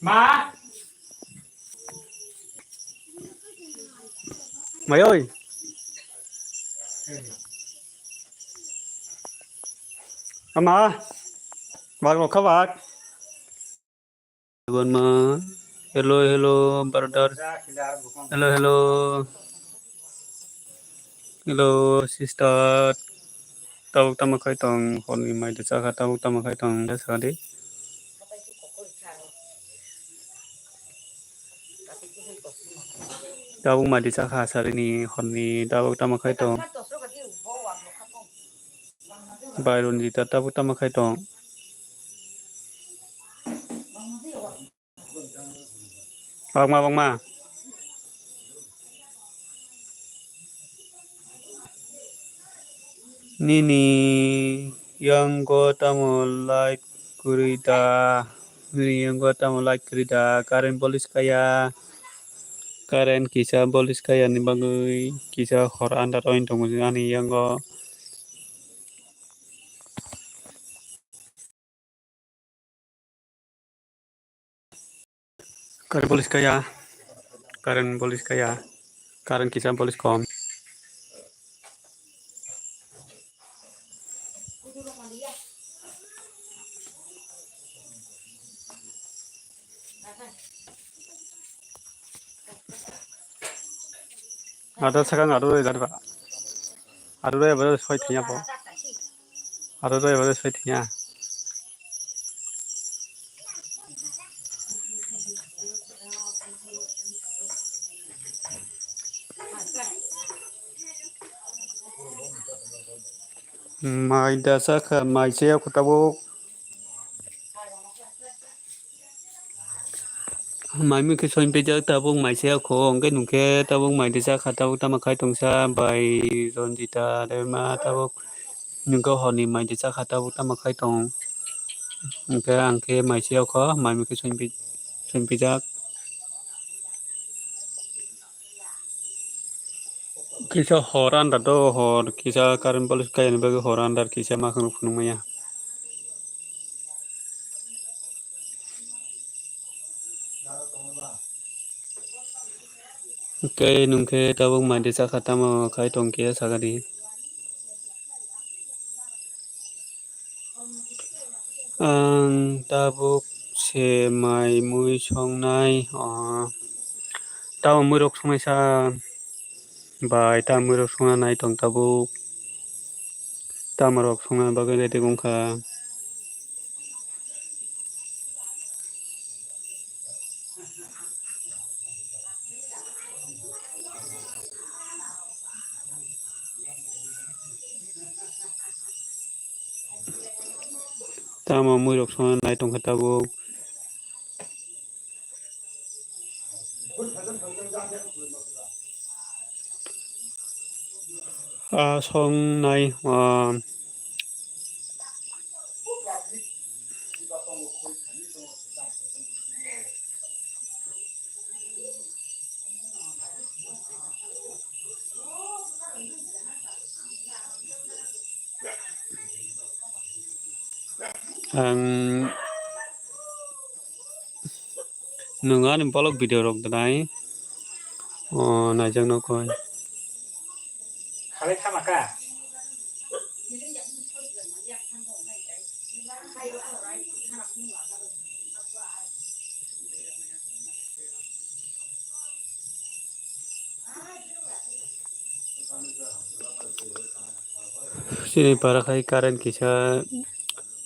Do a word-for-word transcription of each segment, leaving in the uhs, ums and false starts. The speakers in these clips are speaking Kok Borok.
Ma. Mai oi. Ama. Bak rokha bak. Hello, hello, brother. Hello, hello. Hello, sister. Tabuk tamo khai tong, horni mai de chakha, tabuk tamo khai tong, de sakha di. Tabuk mai de chakha, sarini horni, tabuk tamo khai tong. Bai Ranjita tabuk tamo khai tong. Bangma, bangma. Nini yango tamo light kwrwi da? Nini yango tamo light kwrwi da? Current police kaya. Current kisa police kaya ni bagwi kisa hor andar oin tongo ani yango. Current police kaya, current police kaya, current kisa police kom. Ada sakang ado roi jani ba. Ado roi abo soi thanya bo. Ado roi abo soi thanya. Mai da sakha, mai se ya khuta bo. Mai mui khe soin pijak tabuk mai se ya kho, hwnkhe nungkhe tabuk mai de chakha, tabuk tamo khai tongsa bai Ranjita Debbarma tabuk nungkhe horni mai de chakha, tabuk tamo khai tong. Hwnkhe ang khe mai se ya kho, mai mui khe soin pi-, soin pijak. Kisa hor andar do, hor kisa current police kaya ni bagwi hor andar kisa ma kheno phunuk maya. Tei nungkhe tabuk mai de chakha tamo khai tong khe sakadi. Ang tabuk se mai mui songnai, o, tamo mui rok songnai sa bai, tamo mui rok songna nai tong tabuk. Tamo rok songna bagwi ready wngkha. Tamo mui rok songna nai tongkha tabuk. Ah, song nai, ah, ang Nwng ani vlog video rok danai, o, naijak no koi. Halai thama ka? Chini para khai current kisa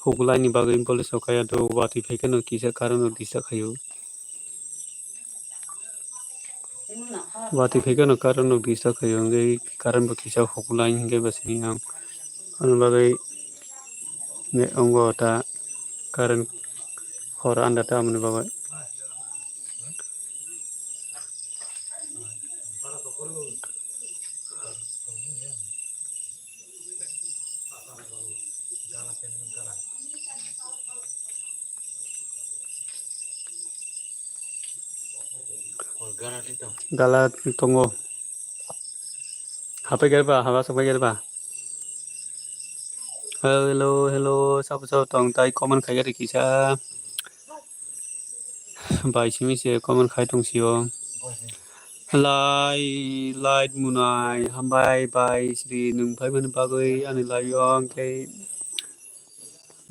huklaini bagwi police rok kaya to watwi phai kheno kisa current rok disturb khaio. Watwi phai kheno current rok disturb khaio, hwnkhe current bo kisa huklai hwnkhe bo sini ang. Ani bagwi ne ongo ta current hor anda ta amoni bagwi. Gala tongo. Hapai gari ba, haba sapai gari ba. Hello, hello, sabo sabo tong tai comment khai gari kisa. Bai simi se comment khai tong sio. Lai, light munai, hambai bai sri nung phai mani bagwi ani live o hwnkhe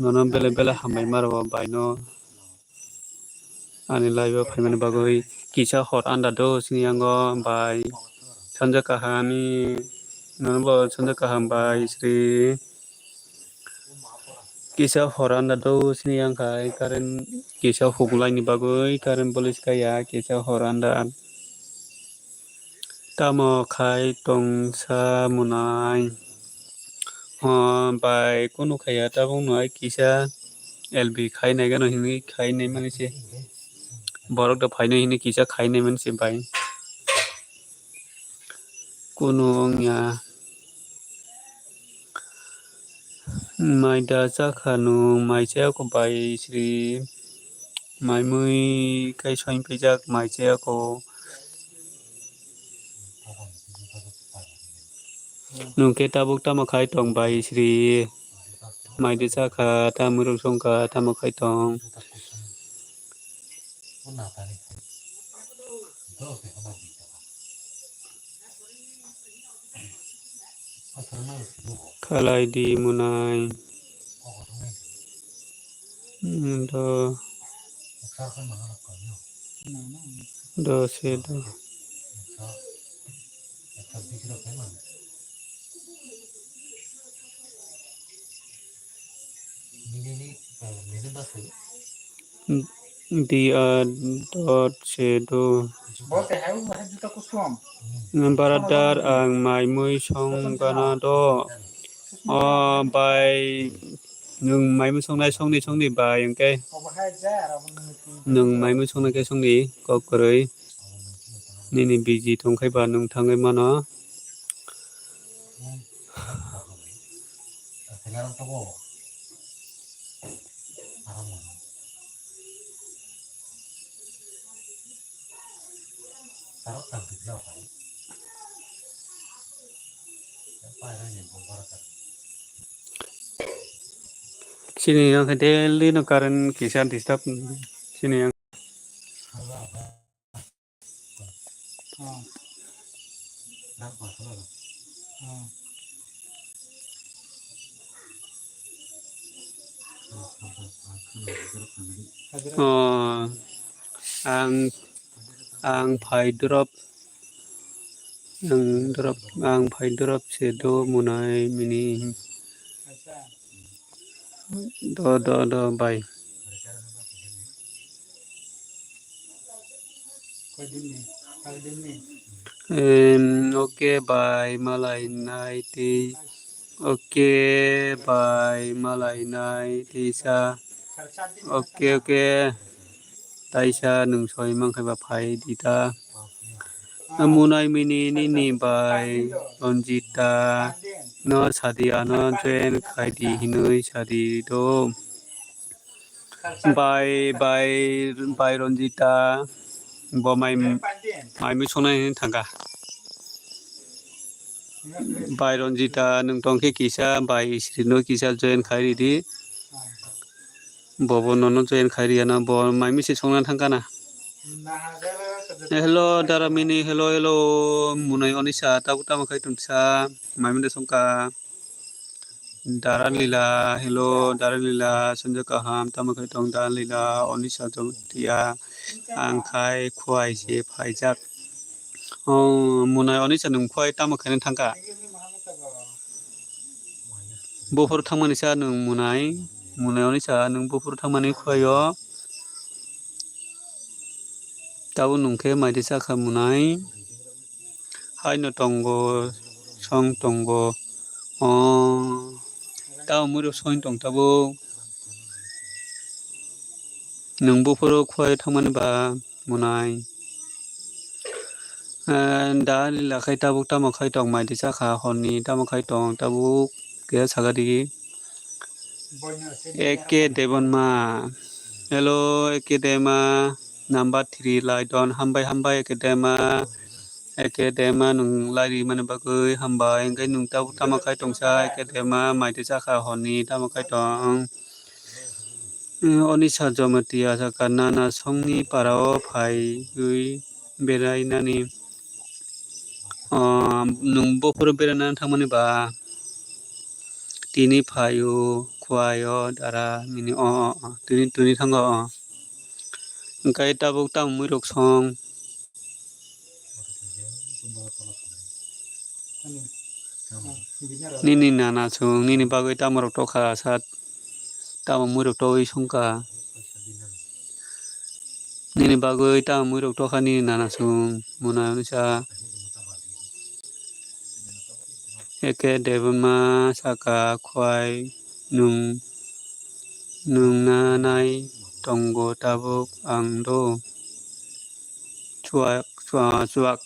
nono bele bele hambai maro bai no. Ani live o phaimani bagwi kisa hor anda do sini yango bai sanja kaham ni nono bo sanja kaham bai sri kisa hor anda do sini yang khai current kisa huklai ni bagwi current police kaya kisa hor anda. Tamo khai tongsa munai? O bai, kunu khaiya, tabuk no ai kisa L B khai nai gano hinwi khai nai mani se. Borok da phaino hinwi kisa khai nai mani se bai. Kunu wngya. Mai da chakha nung, mai chayako bai sri. Mai mui kai soin pijak, mai chayako. Nung khe tabuk tamo khai tong bai sri. Mai de chakha, ta mwrwk songkha, tamo khai tong. Khalai di munai. Hmm, do. Do se do. Dia dot se do. Baradar ang mai mui song gana do. O bai nwng mai mui songnai songni songni bai hwnkhe nwng mai mui songnai khe songni kok kwrwi nini biji tongkhai ba nwng thangwi mano. Sini yang khe daily no current kisa disturb sini yang. Oh, ang, ang phai drop, ang drop, ang phai drop se do munai mini. Do, do, do, bai. Em, oke, bai, malai nai tei. Oke, bai, malai nai tei sa. Oke, oke. Taisa nwng soi mankha ba phai di ta. Munai mini nini bai Ranjita no sadi ano join khai di hinui sadi do. Bai, bai, bai Ranjita bo mai, mai mui songnai hinui thangkha. Bai Ranjita nwng tongkhe kisa bai Isri no kisa join khai ridi. Bobo nono join khai riya na, bo mai mui se songna thangkha na. Eh, hello, Daramini, hello, hello, Munai Onisa, tabuk tamo khai tongsa, mai mui de songkha. Dara Lila, hello, Dara Lila, sanjak kaham, tamo khe tong Dara Lila, Onisa Jamatia, ang khai Khowai se phaijak. Oh, Munai Onisa nwng Khowai tamo khe thangkha? Buphuru thangmani sa nwng Munai, Munai Onisa nwng buphuru thangmani Khowai o. Tabuk nwng khe mai de chakha Munai. Haino tongo, song tongo. O, tamo muirok song tong tabuk. Nwng buphuru Khowai thangmani ba Munai. Eh, da lila khai tabuk tamo khai tong mai de chakha horni tamo khai tong tabuk khe saka di. A K Debonma. Hello, A K Dema. Number three lai don. Hambai, hambai, A K Dema. A K Dema, nwng lai ri mani bagwi hambai. Hwnkhe nwng tabuk tamo khai tongsa, A K Dema, mai de chakha horni tamo khai tong. Onisa Jamatia saka, nana songni para o phaiwi berai nani. O, nwng buphuru berana thangmani ba? Tini phaio, Khowai o, dara, mini, o, o, o, tini, tini thango, o. Hwnkhe tabuk tamo muirok song? Nini nana song, nini bagwi tamo rok tokha, sa tamo muirok togwi songkha. Nini bagwi tamo muirok tokha nini nana song, Munai Onisa. A K Debonma saka, Khowai nwng, nwng nanai tongo tabuk ang do. Chuak, chua-, chuak.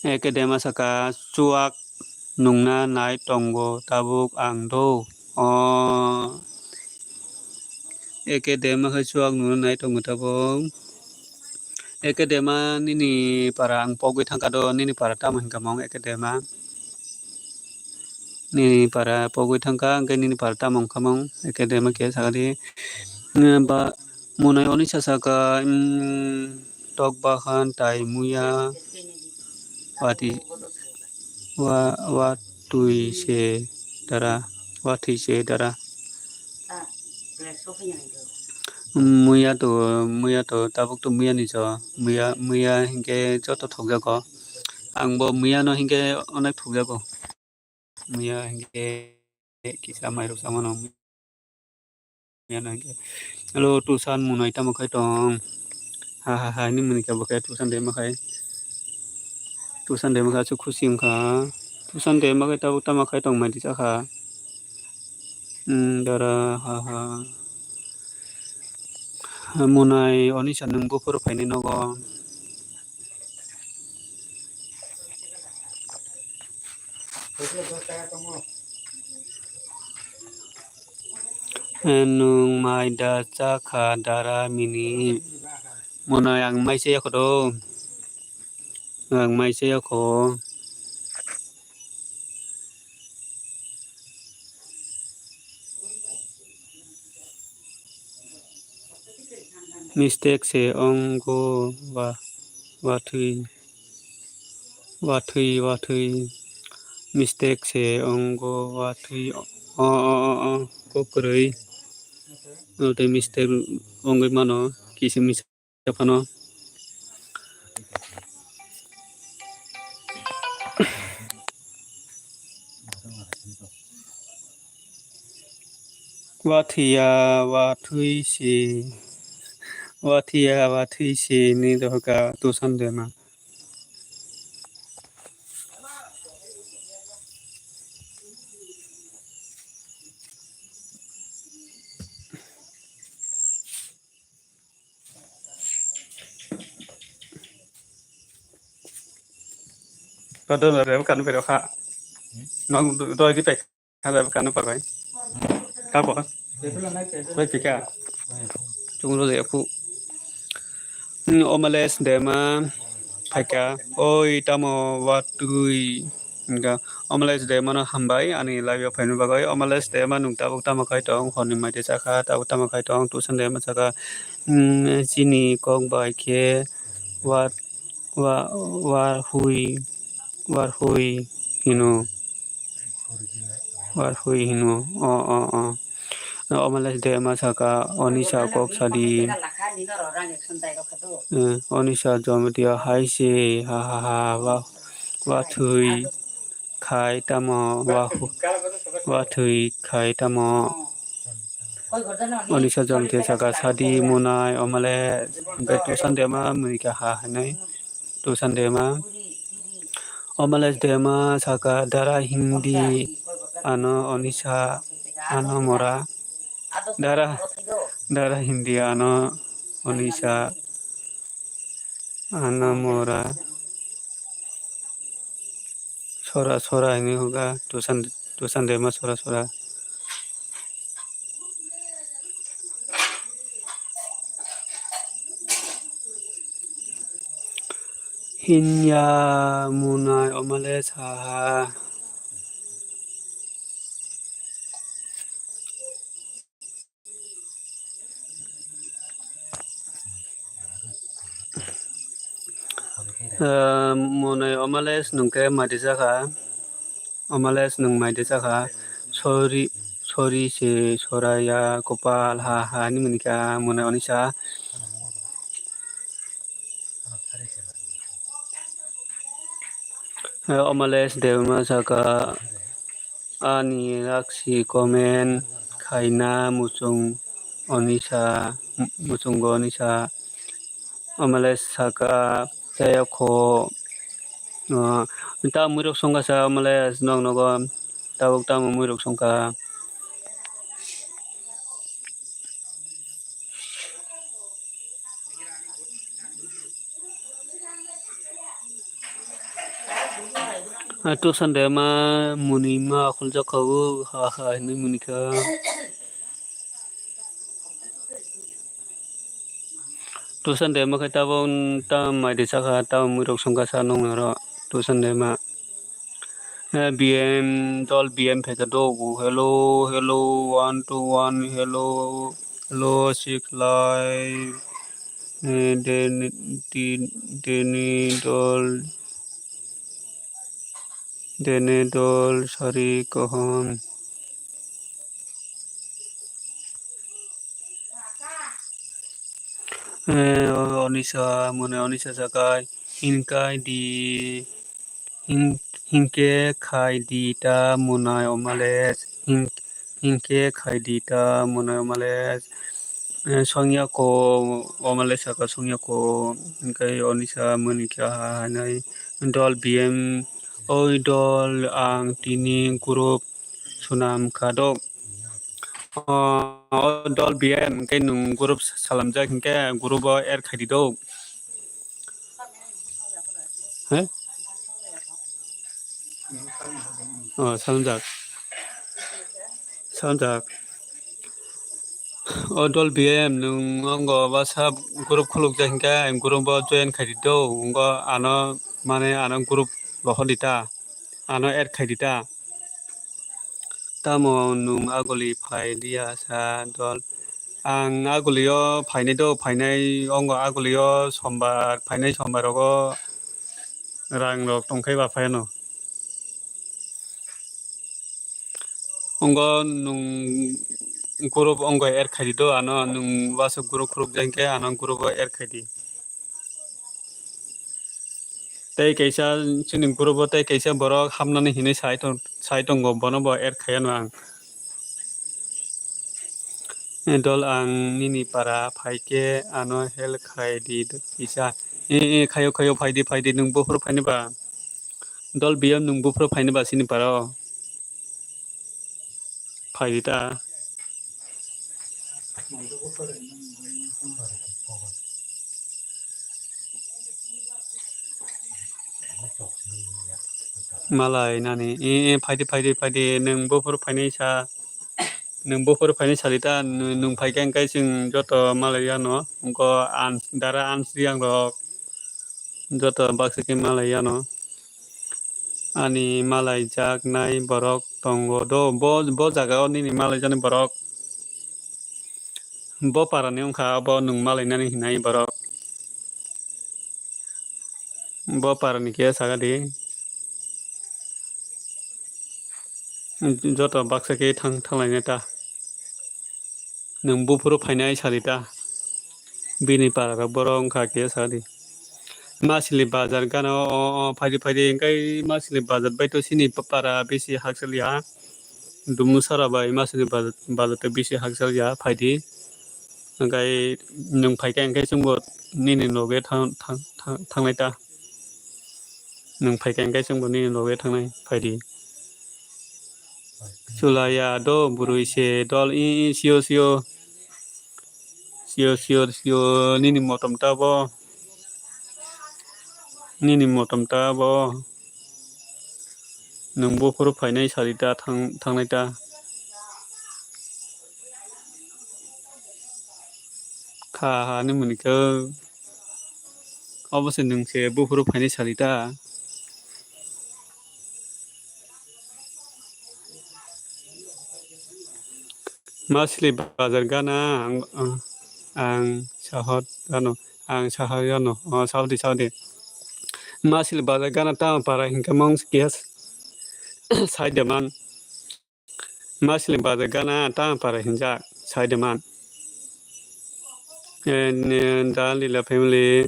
A K Dema saka, chuak nungna nai tongo tabuk ang do. O, A K Dema khe chuak nungna nai tongo tabuk. A K Dema nini para ang pogwi thangkha do, nini para tamo hinkha mong A K Dema? Nini para pogwi thangkha, hwnkhe nini para tamo wngkha mong A K Dema khe sakadi. Ba Munai Onisa saka, mm, tok bahan tai muya wati wa, watwi se dara, watwi se dara. Muya to, muya to, tabuk to muya ni so, muya, muya hinkhe joto thokjago. Ang bo muya no hinkhe onek thokjago. Muya hinkhe kisa mairok samano. Muya no hinkhe. Hello, Tusan Munai tamo khai tong? Ha, ha, ha, ni muni khe bo khe Tusan de ma khai. Tusan de ma khai chu khusi wngkha. Tusan de ma khai tabuk tamo khai tong mai di chakha. Hmm, dara, ha, ha. Munai Onisa nwng buphuru phainai nogo. Nwng mai da chakha dara mini. Munai ang mai se yakho do. Ang mai se yakho. Mistake se wngo wa-, watwi, watwi, watwi. Mistake se wngo watwi. O, o, o, o, kok kwrwi. Watwi mistake wngwi mano. Kisa misa. Phano. Wathiya, wathwi si. Wathiya, wathwi si ni dohka Tusan de ma. Padahal rem kan pero kha. Nang doi di pek. Kada kanu parbai. Kabo. Bai pika. Chungro de aku. Hmm, Omales Dema phaika. Oi tamo watwi. Hingka Omales Dema no hambai ani live o phaina bagwi. Omales Dema nung tabuk tamo khai tong, horni mai de chakha, tabuk tamo khai tong, Tusan Dema chakha. Hmm, chini kok bai khe wa, wa, wa hui, wa hui hino. Wathui hino. O, o, o. Omales Debbarma saka, Onisa kok sadi. Eh, Onisa Jamatia hai se, ha, ha, ha, wa, wathui khai tamo, wa, wathui khai tamo. Onisa Jamatia saka sadi monai Omales, hwnkhe Tusan Debbarma muni kha ha hinwi. Tusan Debbarma. Omales Debbarma saka dara hindi ano Onisa ano mora. Dara, dara hindi ano Onisa ano mora. Sora sora hinwi hwnkha Tusan, Tusan Debbarma sora sora. Hinya monai Omales saha. Eh, monai Omales nwng khe mai de sakha. Omales nwng mai de sakha. Sori, sori se soraya kopal ha ha ni muni kha monai Onisa. Eh, Omales Debbarma saka ani raksi comment khaina muchung Onisa, muchungo Onisa. Omales saka chaya kho. Ah, ta muirok songkha sa Omales nok nogo. Tabuk tamo muirok songkha. Ah, Tusan Debbarma muni ma akhuljakha o, ha ha hinwi muni kha. Tusan Debbarma khe tabuk ta mai de sakha, ta muirok songkha sa noknwi oro Tusan Debbarma. Eh, B M, dol B M phaikha do, hello, hello, one two one, hello, hello, six live, eh, deni, di-, deni dol, deni dol, sari kaham. Eh, o-, Onisa, mone Onisa sakai, hinkai di, hin-, hinke khai di ta monai Omales, hin-, hinke khai di ta monai Omales. Eh, songya ko, Omales saka songya ko, hinkai Onisa moni kha hanai, dol B M, oi dol ang tini group sunam kha do. O, o dol B M hwnkhe nwng group salamjak hinkhe group o add khaidi do. He? O, salamjak. Salamjak. O dol B M nwng ongo WhatsApp group khulukjak hinkhe group o join khaidi do. Ongo ano mane ano group rohordi ta. Ano add khaidi ta. Tamo nwng aguli phai liya sa dol? Ang agulio phainai do, phainai ongo agulio sombar, phainai sombar rogo rang rok tongkhai ba phaiano. Ongo nwng group ongo add khaidi do, ano nwng WhatsApp group khulukjak hinkhe ano group o add khaidi. Tei kaisa chini group o tei kaisa borok hapnani hinwi sai tong, sai tongo, bono bo add khaiya no ang. Eh, dol ang nini para phaikhe ano help khaidi kisa. Eh, eh, khayo, khayo, phaidi, phaidi, nwng buphuru phaini ba? Dol B M nwng buphuru phaini ba chini para o? Phaidi ta. Malai nani, e, e, phaidi, phaidi, phaidi, nwng buphuru phainai sa, nwng buphuru phainai sadi ta, nwng, nwng phaikhe hwnkhe chwng joto malai yano, wngkha ans-, dara ansri ang rok, joto baksa khe malai yano. Ani malai jaknai borok tongo do, bo, bo jaga o nini malai jaknai borok. Bo para ni wngkha, abo nwng malainani hinai borok. Bo para ni khe saka di. Joto baksa khe thang-, thanglainai ta. Nwng buphuru phainai sadi ta. Bini para rok borok wngkha khe sadi. Masili bazar gana o, o, o, phaidi, phaidi, hwnkhe Masili bazar bai to sini pa-, para bisi hakchal ya. Dumu sara bai Masili bazar, bazar to bisi hakchal ya, phaidi. Hwnkhe nwng phaikhe hwnkhe chwngbo nini loge thang-, thang-, thang-, thangnai ta. Nwng phaikhe hwnkhe chwngbo nini loge thangnai, phaidi. Chulaya do bwrwi se dol i, i, sio, sio. Sio, sio, sio, nini motom ta bo. Nini motom ta bo. Nwng buphuru phainai sadi ta thang-, thangnai ta. Kha ha ni muni khe. Obo se nwng se buphuru phainai sadi ta. Masili bazar gana ang, ang, ang sahot gano, ang sahot gano, o, saudi, saudi. Masili bazar gana tamo para hinkhe mong khe saideman. Masili bazar gana tamo para hinjak saideman. Eh, ne, Dalila family,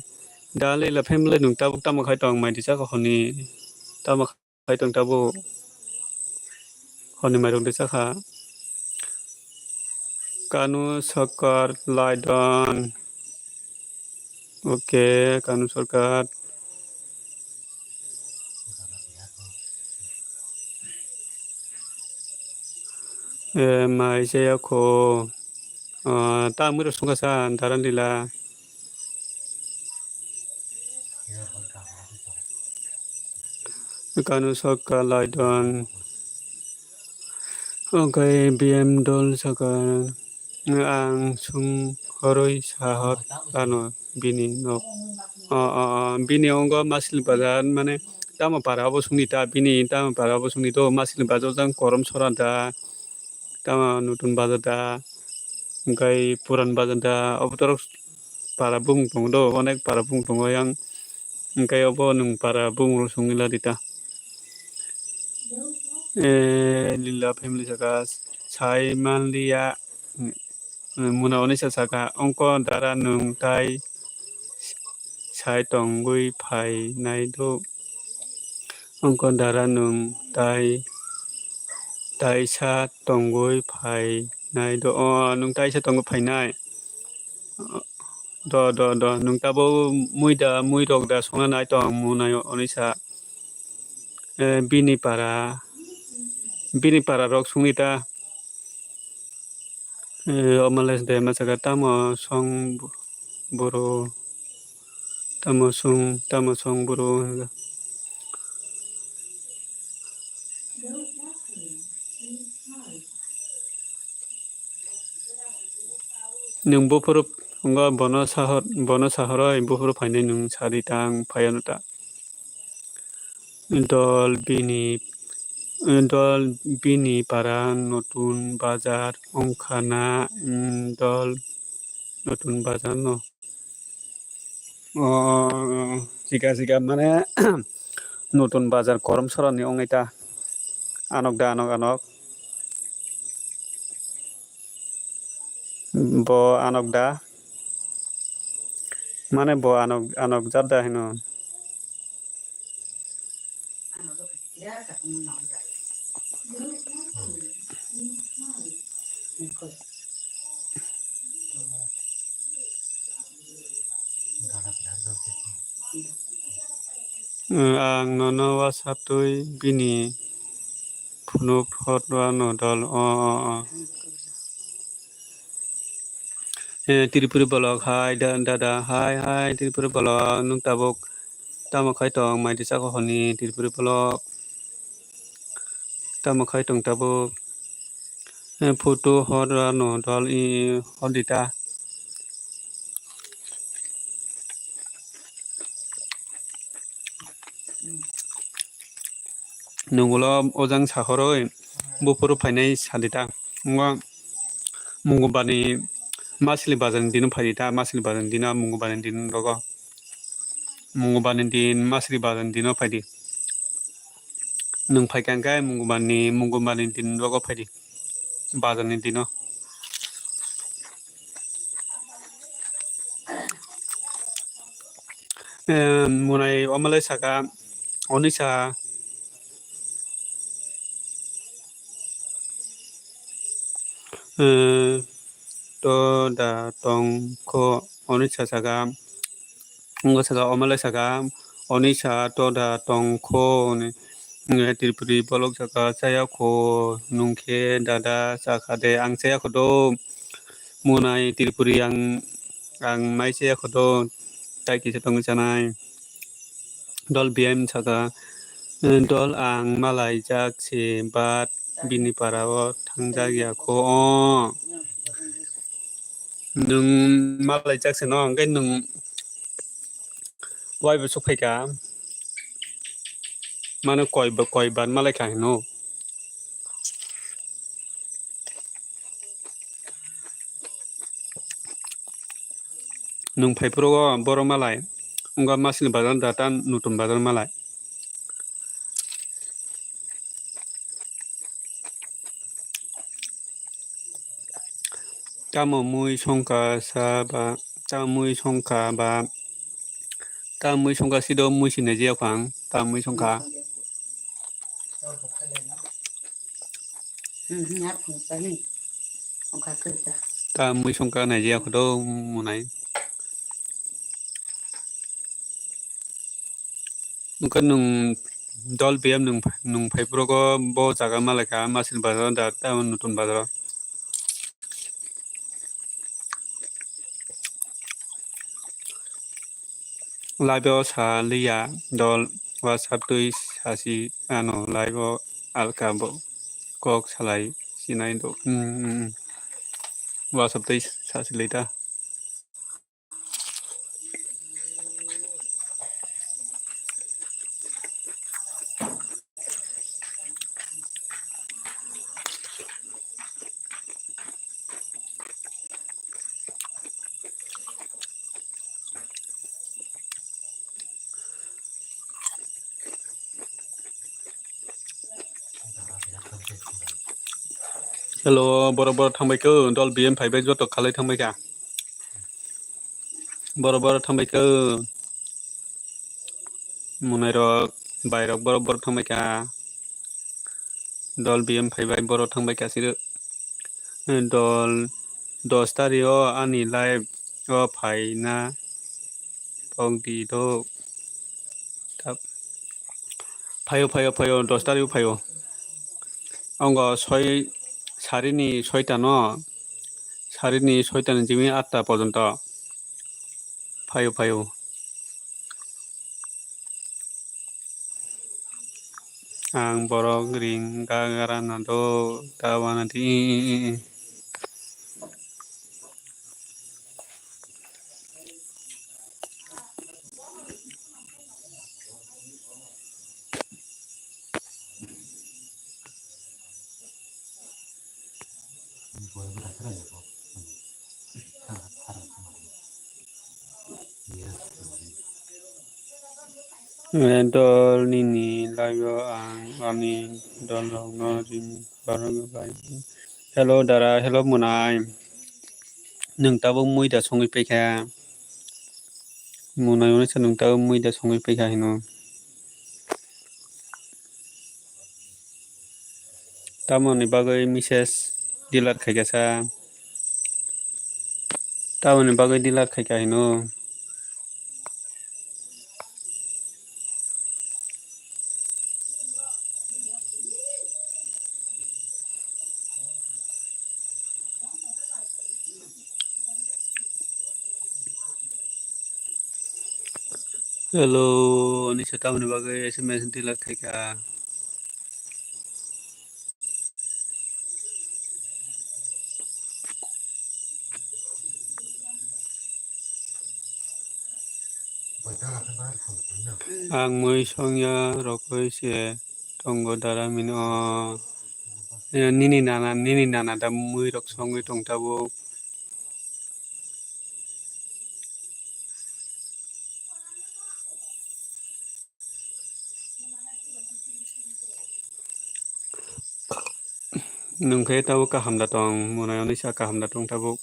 Dalila family nwng tabuk tamo khai tong mai di chakha honi. Tamo khai tong tabuk. Honi mairok de chakha. Kanu Sokar Laidon. Okay, Kanu Sokar. Eh, mai se ya kho. Ah, ta mui rok sungkha sa daran lila. Kanu Sokar Laidon. Okai B M dol saka ang sung horoi sahor lano bini nok. O, o, o, bini ongo Masili bazar mane tamo para obo sungni ta bini tamo para obo sungni to Masili bazar jang korom sora da. Tamo nutun bazar da, hwnkhe puran bazar da, obo torok para bumung tongo do, onek para bumung tongo yang, hwnkhe obo nwng para bumung rok songwi ladi ta. Eh, Lila family saka sai manliya, muna onisa saka, ongko dara nwng tai sai tongwi phainai do. Ongko dara nwng tai, taisa tongwi phainai do. O, nwng taisa tongwi phainai. Do, do, do. Nwng tabuk mui da, mui rok da songna nai tong, mwnai onisa. Eh, bini para, bini para rok songni ta. Eh, Omales de masaka tamo song buru, tamo song, tamo song buru. Nwng buphuru wngkha bono sahor, bono sahoroi buphuru phainai nwng sadi tang phaiya nw ta. Dol bini, dol bini para notun bazar wngkha na, mm, dol notun bazar no. O, sika sika mane notun bazar korom sorani wngwi ta anok da anok anok. Bo anok da. Mane bo anok, anok jat da hino. Ang nono WhatsApp twi bini phunuk hot wano dol. O, o, o. Eh, Tripuri bolok hai, da-, dada hai, hai, Tripuri bolok, nwng tabuk tamo khai tong, mai di chakha honi, Tripuri bolok, tamo khai tong tabuk, eh, photo hor ano dol, i, hor di ta. Nungulo ojang sahoroi buphuru phainai sadita. Ngo Mungubani Masili bazarni dino phaidita, Masili bazarni dino, Mungubani din rogo. Mungubani din Masili bazarni dino phaidi. Nwng phaikha hwnkhe Mungumbarni, Mungumbarni din rogo phaidi, bazarni dino. Eh, Munai omalai saka, Onisa, eh, to da tong kho, Onisa saka, wngkha saka, omalai saka, Onisa to da tong kho, hwnwi, eh, Tripuri bolok saka, chaya kho, nwng khe dada chakha de, ang chaya kho do, Munai Tripuri ang, ang mai chaya kho do, tai kisa tongwi chanai. Dol B M saka, eh, dol ang malaijak se, but bini para o thangjak ya kho o. Nwng malaijak se no, hwnkhe nwng waibo sukphaikha. Mano koi ba, koi bar malaikha hino. Nwng phaiphuru o borok malai, wngkha masini bazar da ta nutun bazar malai. Tamo mui songkha sa ba, tamo mui songkha ba, tamo mui songkha sido mui sinai jeyakho ang, tamo mui songkha. Hmm, hmm, hap, hmm, hmm. Ongkha kwrwi ta. Ta mui songkha nai jeyakho do, munai. Wngkha nwng dol B M nwng, nwng phaiphuru o bo jaga malaikha, masini bazar da, ta nutun bazar o. Live o sa liya dol, WhatsApp twi sasi ano live o alka bo kok salai sinai do. Hmm, hmm, hmm. WhatsApp twi sasi lai ta. Hello, borok borok thangbai kho, dol B M phaibai joto khalai thangbai kha. Borok borok thangbai kho. Munai rok, bai rok borok borok thangbai kha. Dol B M phaibai borok thangbai kha siro. Dol dos tarik o ani live o phaina pok di do. Tap. Phaio, phaio, phaio, dos tarik o phaio. Ongo soi, sarini soita no, sarini soita ni jimi atta porjonto. Phaio, phaio. Ang borok ring gagra na do, ta wana di. Eh, dol nini live o ang ani dol rok no ring barang bai. Hello dara, hello munai. Nwng tabuk mui da songwi paikha. Munai uaisa nwng tabuk mui da songwi paikha hino. Tamoni bagwi message delete khaikha sa. Tamoni bagwi delete khaikha hino. Hello, ani se tamoni bagwi S M S delete khaikha. Ang mui songya rokoi se tongo dara mino. Eh, nini nana, nini nana da mui rok songwi tong tabuk. Nwng khe tabuk kaham da tong, mwnai onisa kaham da tong tabuk.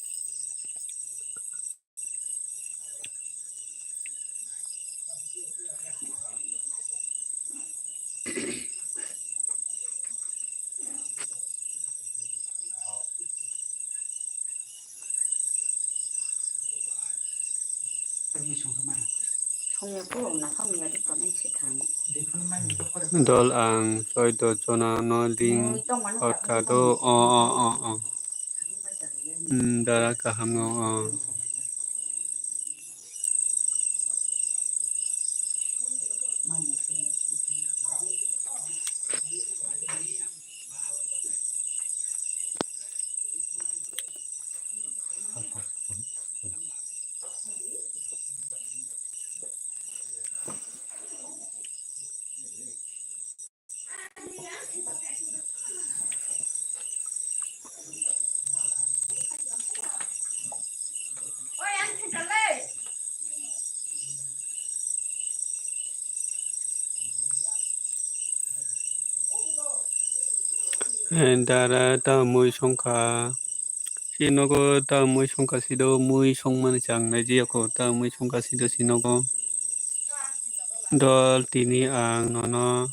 Dol ang soido jona no link hotka do, o, o, o, o. Hmm, dara kaham no, o. Dara ta mui songkha. Si nogo ta mui songkha, si do mui songmani chang nai jiyakho, ta mui songkha si do si nogo. Dol tini ang nono.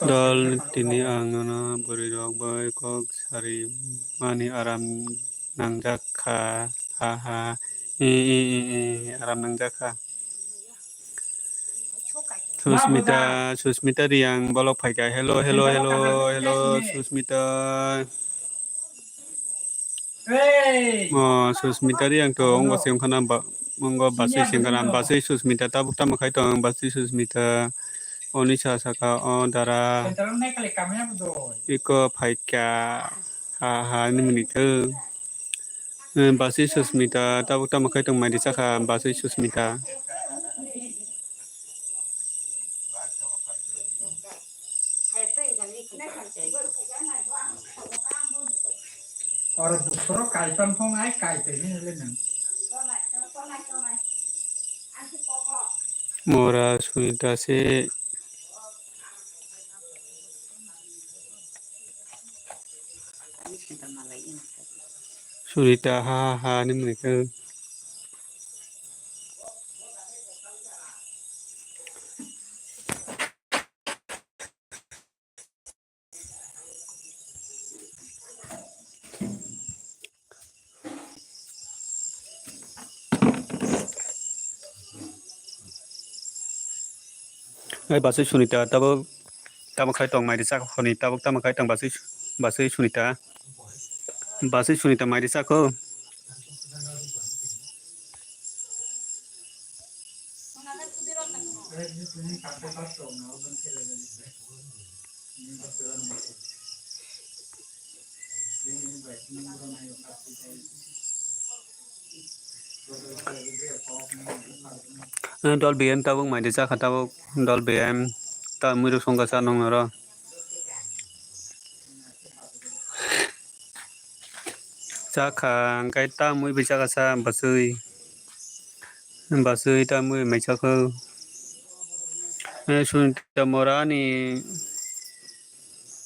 Dol tini ang nono bwrwi rok bai kok sari mani aram nangjak kha, ha ha, i, i, i, i, aram nangjak kha. Susmita, Susmita Riang bolok phaikha. Hello, hello, hello, hello, Susmita. Mo Susmita Riang to wngbo se wngkhana ba, wngbo basui se wngkhana basui Susmita tabuk tamo khai tong basui Susmita. Onisa saka o dara. Iko phaikha ha ha nini mini khe. Eh, basui Susmita, tabuk tamo khai tong mai di sakha, basui Susmita. Oro bwswro kaipan phung ai kai tongwi hwnle nwng. Mora Sunita se. Sunita ha ha ha ni muni khe. Ai basui Sunita tabuk tamo khai tong mai ri chakha hwnwi tabuk tamo khai tong basui, basui Sunita, basui Sunita mai ri chakho. Dol B M tabuk mai de chakha tabuk dol B M ta mui rok songkha sa nong noro. Chakha hwnkhe ta mui bai chakha sa bwswi. Bwswi ta mui mai chakho. Sunita mora ni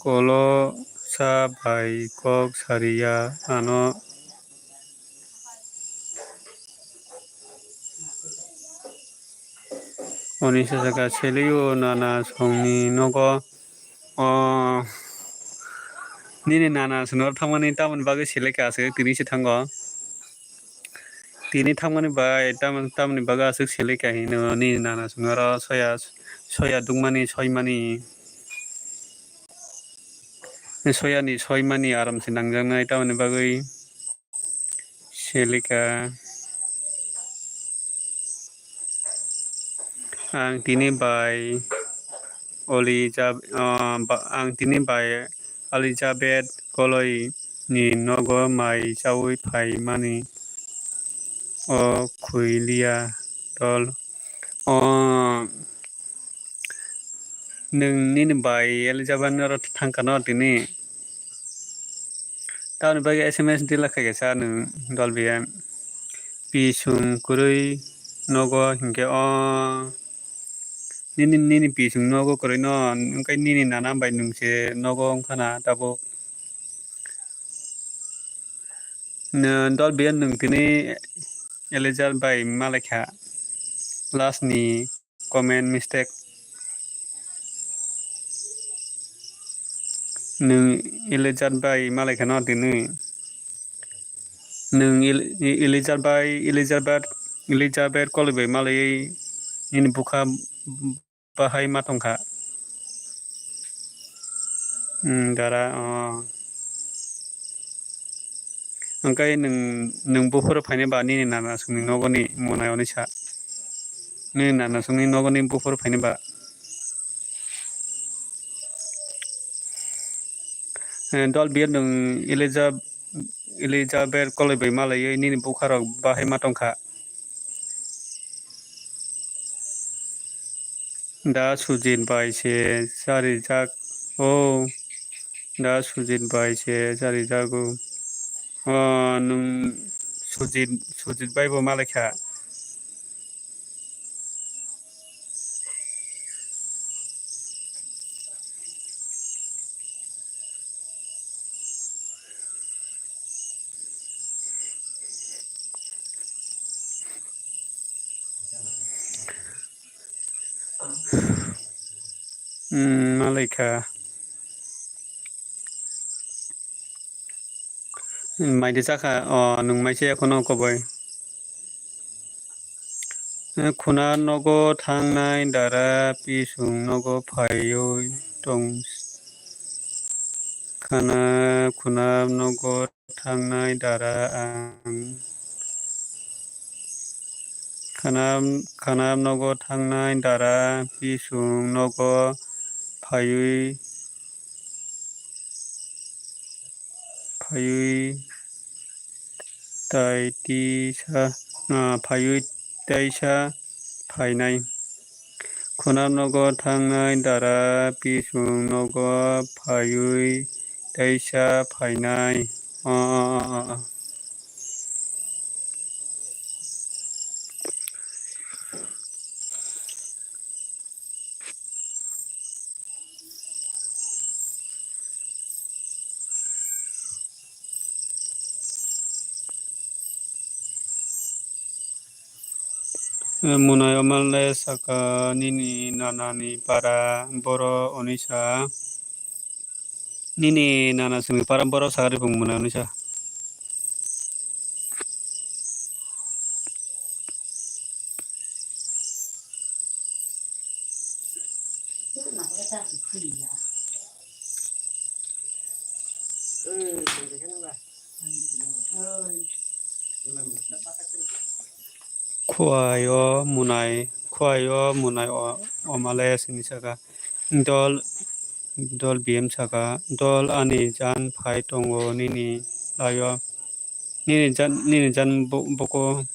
kolo sa bai kok sariya ano. Oni sasaka selio nana songni nogo. O nini nana swnor thangmani tamoni bagwi seleka aswk tini se thango. Tini thangmani bai tamoni, tamoni bagwi aswk seleka hino nini nana swnoro soya, soya dukmani soimani. Soyani soimani aram se nangjaknai tamoni bagwi. Selika. Ang tini bai Oli jab-, ah, ba-, ang tini bai Elizabeth Koloi ni nogo mai chaui phai mani o khuilia dol. O nwng nini bai Elizabeth ni oro thangkha no tini? Tamoni bagwi S M S dila khaikha sa nwng dol B M. Pisung kwrwi nogo hinkhe o Nini, nini pising nogo kwrwi no, wngkhe nini nana bai nwng se nogo wngkha na tabuk. Nwng dol biyan nwng tini Elijah bai malaikha last ni comment mistake. Nwng Elijah bai malaikha no tini. Nwng El-, Elijah bai, Elizabeth, Elizabeth koloi bai malaiwi nini bwkha bahai ma tongkha. Hmm, dara, oh. Hwnkhe nwng, nwng buphuru phaini ba nini nana songni nogoni monai oni sa. Nini nana songni nogoni buphuru phaini ba. Eh, dol biyan nwng Elija-, Elizabeth koloi bai malaiwi nini bwkha rok bahai ma tongkha. Da Sujit bai se charijak o. Da Sujit bai se charijak o. O, nwng Sujit, Sujit bai bo malaikha. Hmm, malaikha. Maidi chakha, o, nwng mai se ekono koboi. Khuna nogo thangnai dara pisung nogo phaiwi tong. Khana, khuna nogo thangnai dara ang. Khana, khana nogo thangnai dara pisung nogo phaiwi, phaiwi tai tisa, ah, phaiwi taisa phainai. Khuna nogo thangnai dara pisung nogo phaiwi taisa phainai. O, o, o, o, o. Munai omal le saka nini nana ni para boro onisa. Nini nana simi para boro saka ripung munai onisa. Khuaio munai, khuaio munai o, omale sini saka. Dol, dol B M saka, dol ani jan phai tongo nini laio. Nini jan, nini jan bo-, boko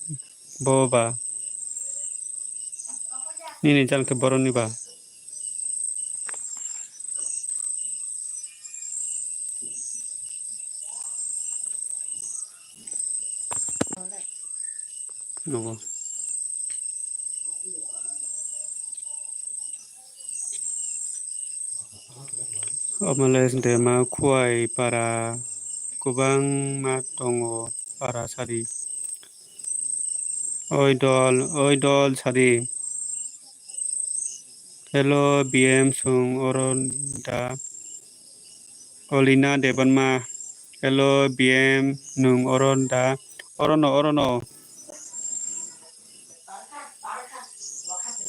bo ba. Nini jan khe boroni ba. Nogo. Omales dema khuai para kwbangma tongo para sadi. Oi dol, oi dol sadi. Hello, B M sung oro da? Olina Debanma. Hello, B M nung oro da? Orono, orono.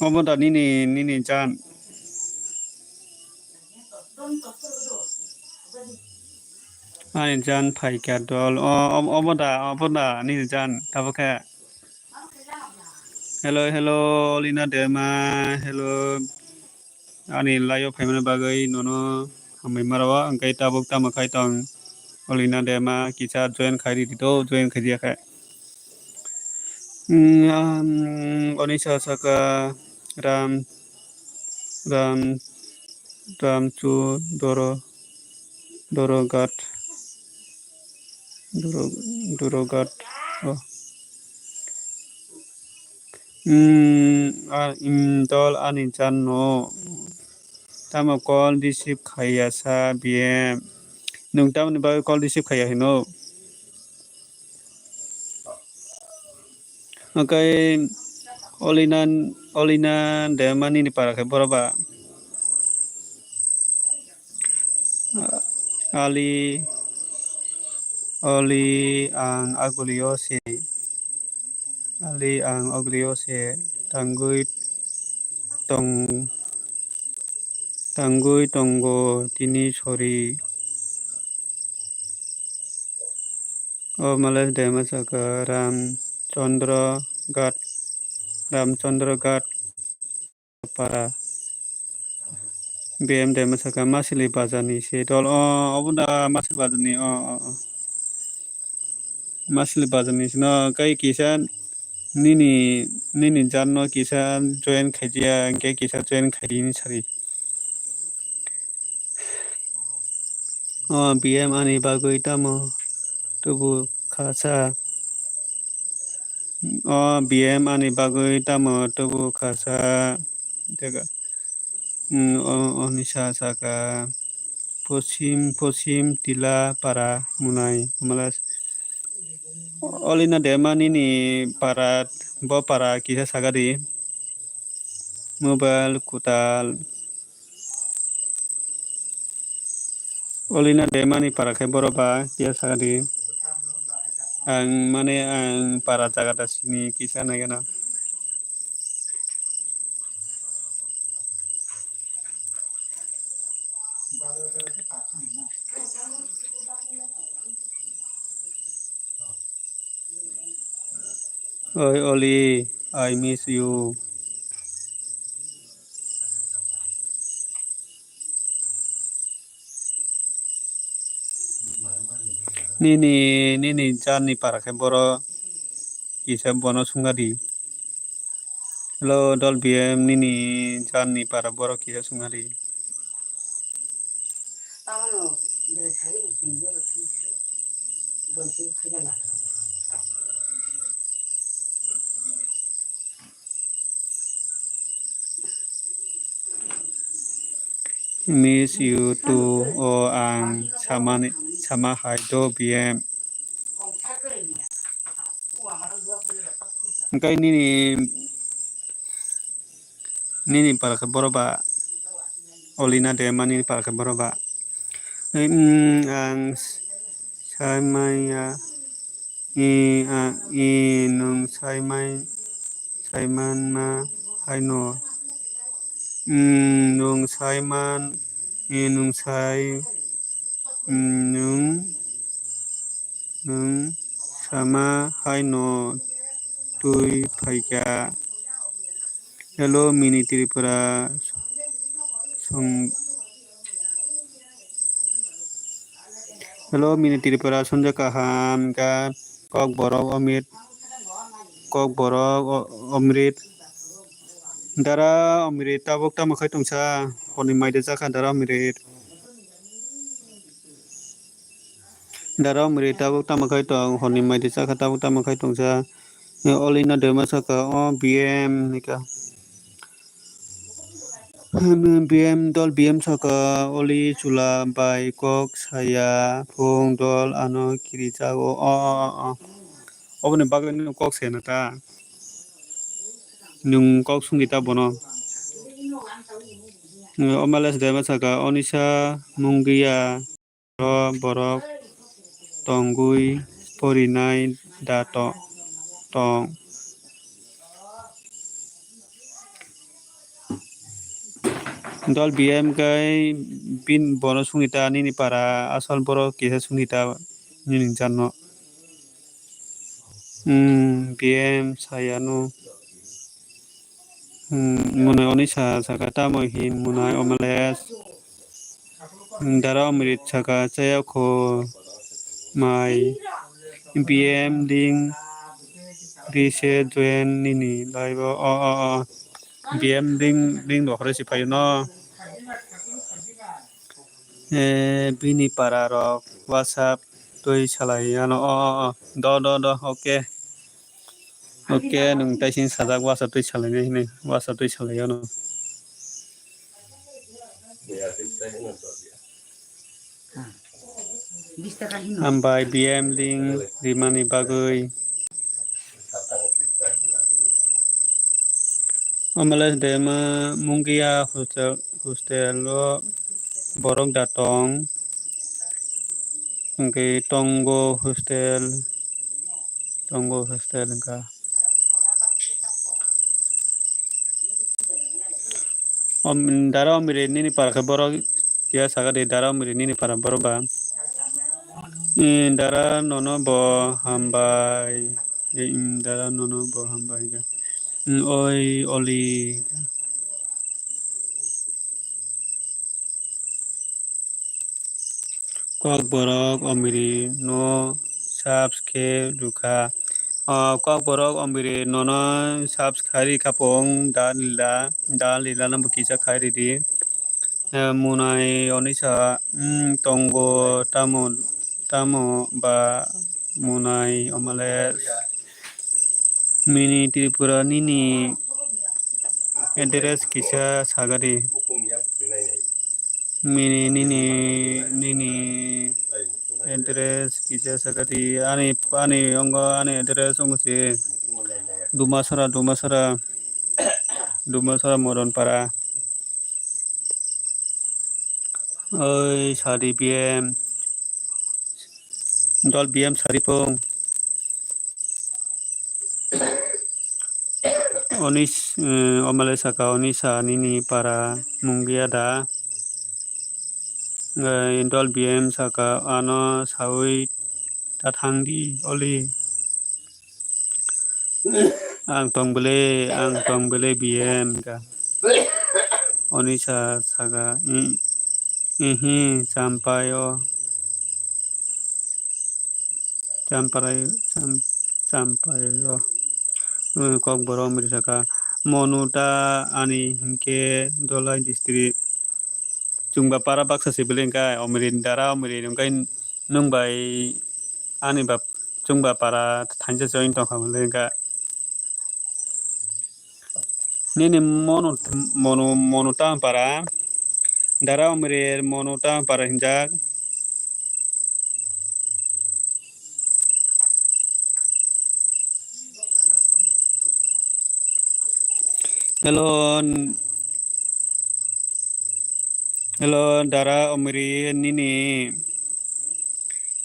Obo da nini, nini jan? Ani jan phaikha dol. O, o, obo da, obo da nini jan? Tabukhe. Hello, hello, Olina Dema, hello. Ani live o phaimani bagwi nono hambai maro, hwnkhe tabuk tamo khai tong? Olina Dema kisa join khai di to, join khai diya khe. Hmm, um, Onisa saka Ram, Ram, Ramchu Doro, Dorogat, Doro, Dorogat. Oh. Hmm, a, hmm, dol ani jan no. Tamo call receive khaiya sa B M. Nwng tamoni bagwi call receive khaiya hino? Okai Olina, Olina de mani ni para khe boro ba. Ali, Oli ang agulio se. Ali ang agulio se tangwi tong, tangwi tongo tini sori. O Males Dema saka Ram Chandra Ghat, Ram Chandra Ghat para. B M Dema saka Masili Bazar ni se dol. O, obo da Masili Bazar ni. O, o, o. Masili Bazar ni sino kai kisa nini, nini jan no kisa join khaidiya, hingke kisa join khaidi ni sari. O B M ani bagwi tamo tubu khasa. O B M ani bagwi tamo tubu khasa. Tega, mm, o, Onisa saka Posim, Posim Tila para munai. Mala Olina Dema nini para, bo para kisa sagadi. Mobile kutal. Olina Dema ni para khe boro ba kisa sagadi. Ang mane ang para jaga da sini kisa nai gana. Oi Oli, I miss you. Nini, nini jan ni para khe boro kisa bono sungadi. Hello, dol B M nini jan ni para boro kisa sungadi. Miss you too, o ang samani, sama hai do B M. Hingke nini, nini para khe boro ba, Olina Dema nini para khe boro ba. Ang sai maya, i, a, i, nwng sai mai, sai man ma hai no. Nwng sai man, i, nwng sai, nwng, nwng sama hai no twi phaikha. Hello, mini Tripura. Song-, hello, mini Tripura, sonjo kaham, hingka Kokborok Omrit, Kokborok O-, Omrit. Dara Omrit, tabuk tamo khai tongsa, honi maide jakha Dara Omrit. Dara Omrit tabuk tamo khai tong, honi maide jakha tabuk tamo khai tongsa. Olina Dema saka, o B M nika. B M dol B M saka, Oli chwla bai kok saya, phung dol ano kirijago. O, o, o, o. Oboni bagwi nw kok saya na ta. Nwng kok sungdi ta bono. O Males Dema saka, Onisa mungwiya. Oro borok tongwi porinai da to-, tong. Dol B M kai bin bono sungita nini para asol borok kisa sungita nini jano. Hmm, B M sayano. Hmm, mwnai Onisa saka tamo hin mwnai Omales. Dara Omrit saka chaya kho mai. B M ding rise join nini live o, o, o, o. B M ding, ding dokhore si phayo no. Eh, bini para rok WhatsApp twi salai ano. O, o, o. Do, do, do. Okay. Oke, nwng taising sajak WhatsApp twi salainai hinwi, WhatsApp twi salai ano. Hambai B M link rimani bagwi. Omo le de ma Mungia hostel, hostel o borok da tong. Hwnkhe tongo hostel. Tongo hostel wngkha. Om, dara omiri nini para khe borok ya saka de, dara omiri nini para borok ba. Em, dara nono bo hambai. Em, dara nono bo hambai. Em, oi oli. Kokborok omiri no subs khe rwkha. O Kokborok omiri nono subs khai rwkha pung da lila, da lila no bo kisa khai ridi. Eh, Munai Onisa, mm, tongo tamo, tamo ba Munai omale mini Tripura nini address kisa sagadi. Mini nini, nini address kisa sagadi. Ani, ani ongo ani address ongo se. Dumasara, Dumasara, Dumasara Moronpara. Oi, sadi B M. Dol B M sari pung. Onis, eh, omale saka Onisa nini para Mungia da. Eh, dol B M saka ano sawi ta thangdi oli. Ang tong bele, ang tong bele B M ka. Onisa saka, i-, ihi champai o. Champarai, cham-, champai o. Hmm, Kokborok omiri saka. Monuta ani hinkhe Dolai district. Chwngba para baksa se bele wngkha, omiri dara omiri wngkha nwng bai ani bap chwngba para thansa se wng tongkha bele wngkha. Nini mono, mono, mono tang para, dara omiri mono tang para hinjak. Hello, n-, hello, dara omiri nini,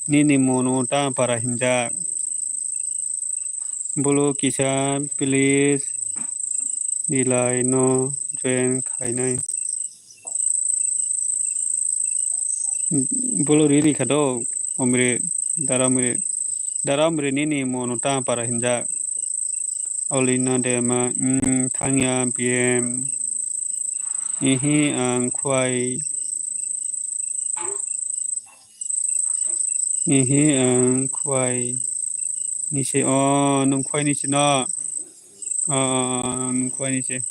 nini mono tang para hinjak. Bolo kisa please rilai no join khainai. Bolo riri kha do, omre, dara omre, dara omre nini mono tang para hinjak. Olina dema, mm, thangya B M. Ihi ang khwai. Ihi ang khwai ni se, o, nwng khwai ni se no? O, o, o, nwng khwai ni se.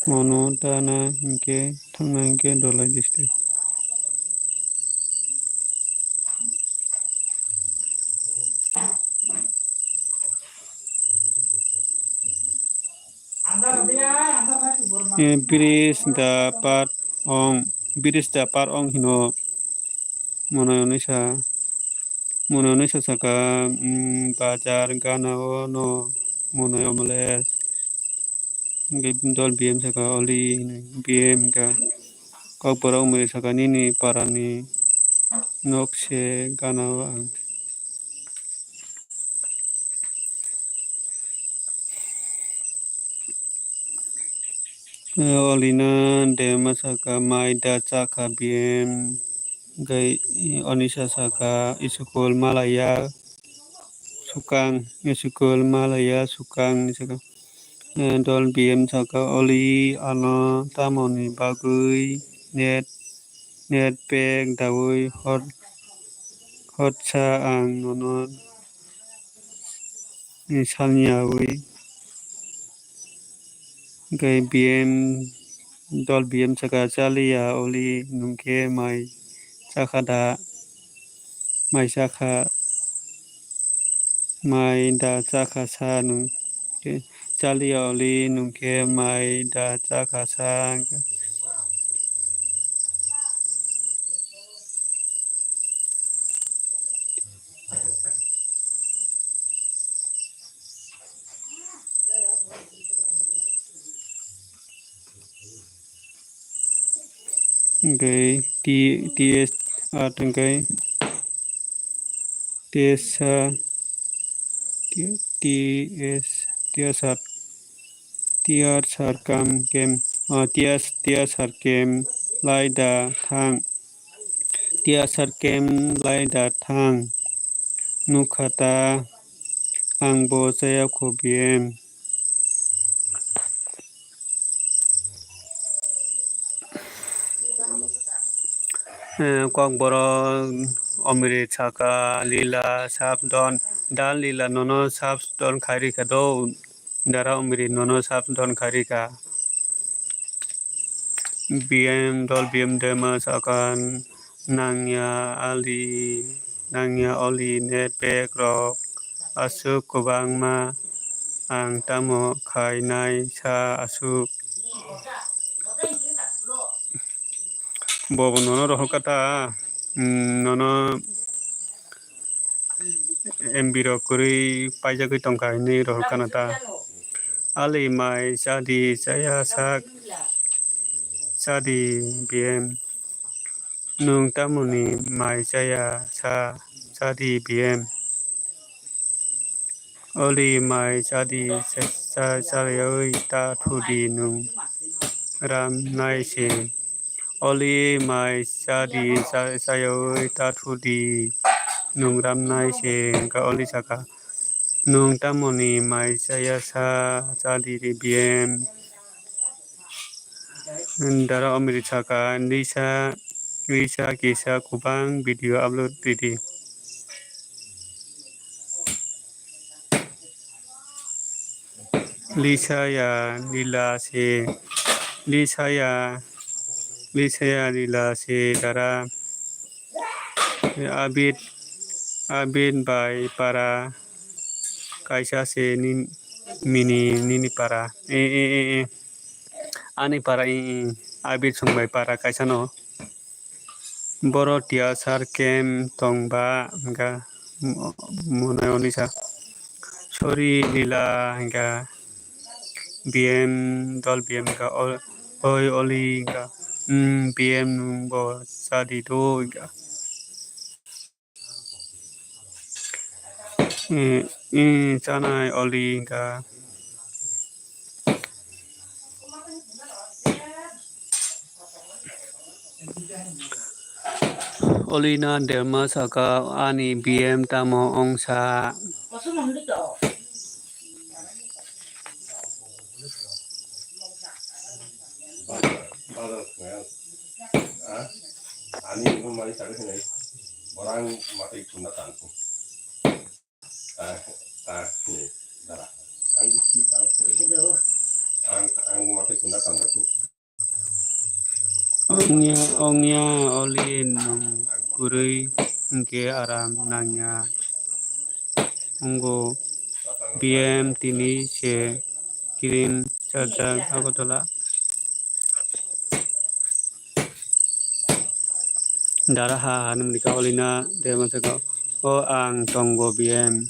Mono tana hinkhe thangna hinkhe Dolai district. Eh, bridge the part ong, bridge the part ong hino. Mono onisa, mono onisa saka, mm, bazar gana o no mono omole. Hwnkhe dol B M saka, oli hinwi B M wngkha. Kokborok mwi saka, nini parani nok se gana o ang. Olina dema saka, mai da chakha B M. Hwnkhe onisa saka, school malaya sukang, school malaya sukang hinwi saka. Eh, dol B M saka, oli ano tamoni bagwi net, net pack daui hor, horsa ang nono, eh, salni yaui. Hwnkhe B M Dol B M saka, chaliya Oli, nwng khe mai chakha da? Mai chakha, mai da chakha sa nwng khe? Chaliya Oli, nwng khe mai da chakha sa? Hwnkhe T, T S R hwnkhe T S R, T, T S, T S R, T S R kam kem, ah, T S, T S R kem lai da thang. T S R kem lai da thang. Nukha ta, ang bo chaya kho B M. Eh, Kokborok, Omrit saka, Lila, Sabdon, da Lila nono Sabdon khairikha do, dara Omrit nono Sabdon khairikha. B M, dol B M dema saka, nangya Ali, nangya Oli, net pack rok aswk kwbangma, ang tamo khainai sa aswk. Bobo nono rohorkha ta, mm, nono M B rok kwrwi paijagwi tongkha hinwi rohorkha na ta. Ali mai chadi chaya sak, chadi B M. Nwng tamoni mai chaya sa, chadi B M. Oli mai chadi cha-, cha-, chayoi ta thudi nwng ram nai se. Oli mai chadi cha-, chayoi ta thudi nwng ram nai se, hwnkha Oli saka. Nwng tamoni mai chaya sa, chadi ri B M. Dara Omrit saka, Lisa, Lisa kisa kwbang video upload ridi. Lisa ya Lila se, Lisa ya, Lisa ya Lila se dara. Abid, Abid bai para kaisa se ni, mini nini para. E, e, e, e. Ani para, e, e. Abid song bai para kaisa no. Boro T S R kem tong ba hwnkha mo-, monai Oli sa. Sorry Lila hwnkha. B M, dol B M hwnkha. O-, oi Oli hwnkha. Mm, B M nwng bo chadi do hwnkha. Eh, eh, chanai Oli hwnkha. Oli na derma saka ani B M tamo ongsa. Ani mani sakhe hinai borang matai kunna tanku. Ta, ta, ni, dara. Ang si ta, ang, ang matai kunna tanku. Ongya, ongya, Oli nwng kwrwi hwnkhe aram nangya. Wngo B M tini se cream charjak Agartala. Dara ha hanwmani ka Oli na derma saka. O ang tongo B M.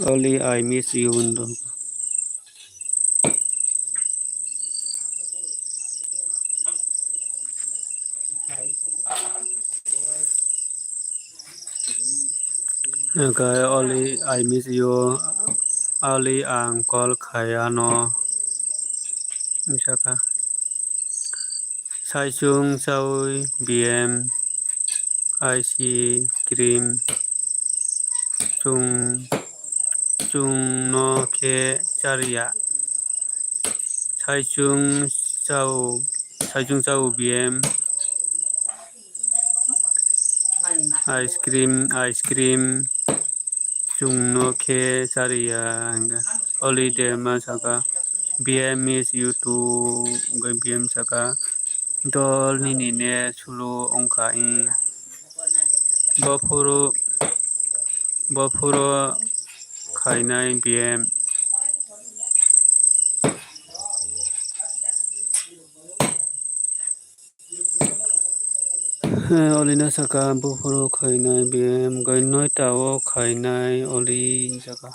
Oli, I miss you, Undo. Okay, Oli, I miss you. Oli, ang call khai ano. Misaka. Saichung chaui B M, ice cream, chung, chungno khe chariya. Saichung chau, saichung chau B M, Ice cream, ice cream. Chwngno khe chariya hwnkhe. Oli Dema saka, B M miss you too, hwnkhe B M saka, dol nini ne sulu wngkha, ih. Bophuru, bophuru khainai B M. Oli no saka, buphuru khainai B M, gai noita o khainai Oli saka.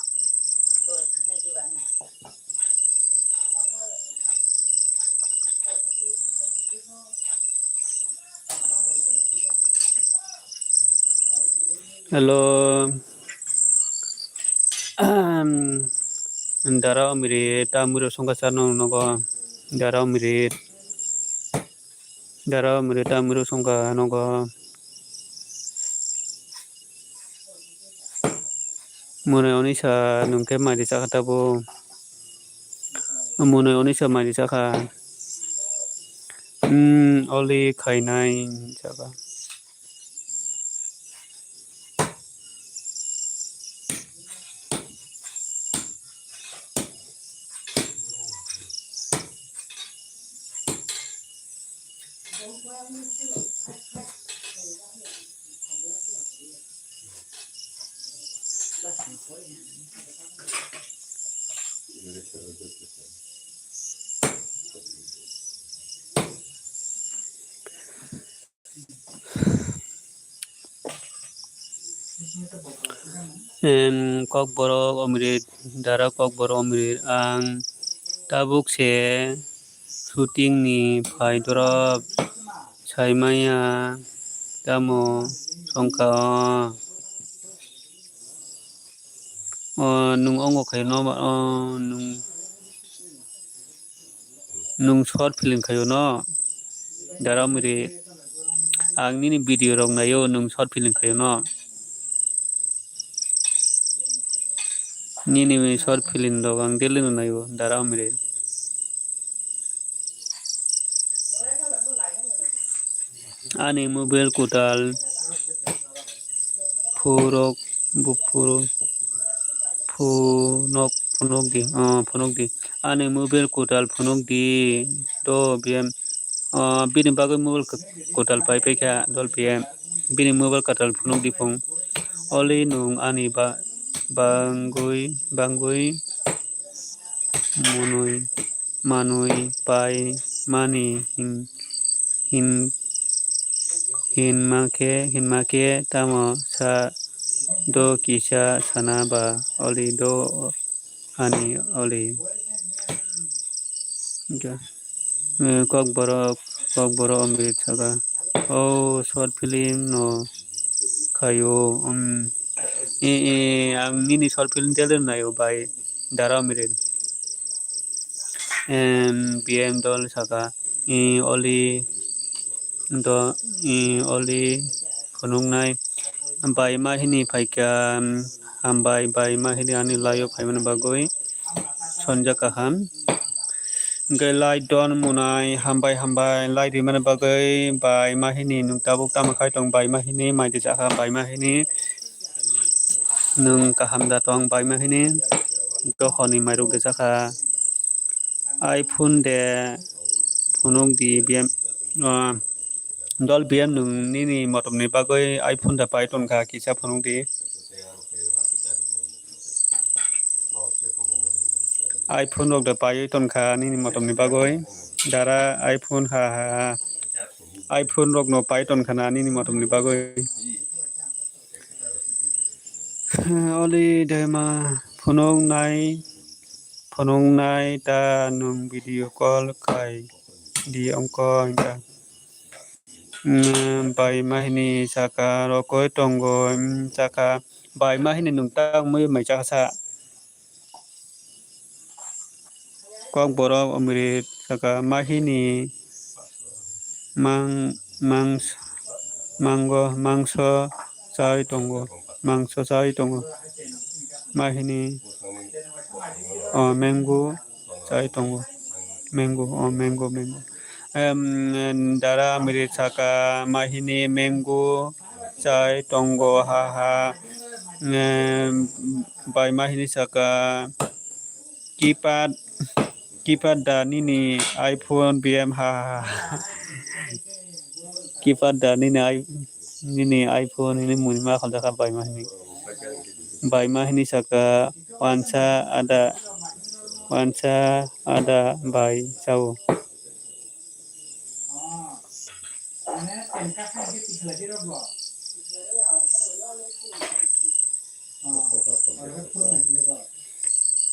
Hello. Dara Omiri, ta muro songkha sa nong nogo. Dara Omiri. Dara Omiri, ta muro songkha nogo. Mone Onisa nung khe mai ri chakha tabo. Mone Onisa mai ri chakha. Hmm, Oli khainai chakha. Em, Kokborok Omrit, dara Kokborok Omrit, ang tabuk se shooting ni phai dorop sai maya, tamo songkha o. O, nwng ongo khe no ba, o, nwng, nwng short film khaio no, dara Omiri. Ang nini video rok naio, nwng short film khaio no. Nini short film rok ang daily no naio, dara Omiri. Ani mobile kwtal phurok buphuru phunok phunok di, ah, phunok di. Ani mobile kwtal phunok di do B M. Ah, bini bagwi mobile kwtal pai paikha dol B M. Bini mobile kwtal phunok di phung. Oli nwng ani ba-, bangwi, bangwi mwnwi. Manwi pai mani hin, hin, hinma khe, hinma khe tamo sa do kisa sana ba Oli do ani Oli. Kokborok, Kokborok Omrit saka. O short film no khaio, um, e, e, ang nini short film trailer naio bai, dara Omrit. Em, B M dol saka, e, Oli do, e, Oli phunuknai bai ma hini phaikha, um, hambai bai ma hini ani live o phaimani bagwi. Sonja kaham. Hwnkhe like don munai hambai hambai like rimani bagwi bai ma hini nwng tabuk tamo khai tong bai ma hini mai di chakha bai ma hini nwng kaham da tong bai ma hini dohoni mairok de chakha iPhone de phunuk di B M, ah, Dol B M nwng nini motom ni bagwi iPhone da pai ton kha kisa phunuk di. iPhone rok da pai ton kha nini motom ni bagwi. Dara iPhone ha ha ha. iPhone rok no pai ton kha na nini motom ni bagwi. Oli dema phunuk nai, phunuk nai ta nwng video call khai di ongko hwnkha. Umm, bai ma hini saka rokoi tongo, umm, saka bai ma hini nwng ta wngwi mai chakha sa. Kokborok Omrit saka ma hini mang-, mangs-, mango, mangso chai tongo, mangso chai tongo. Ma hini, o, mango chai tongo, mango, o, mango, mango. Em, dara Omrit saka ma hini mango, chai tongo ha ha. Em, Bai Mahini saka, "Kipad, kipad da nini iPhone B M ha ha ha." Kipad da nini i-, nini iPhone hini muni ma khamjakha Bai Mahini. Bai Mahini saka, "Wansa ada, wansa ada bai chao."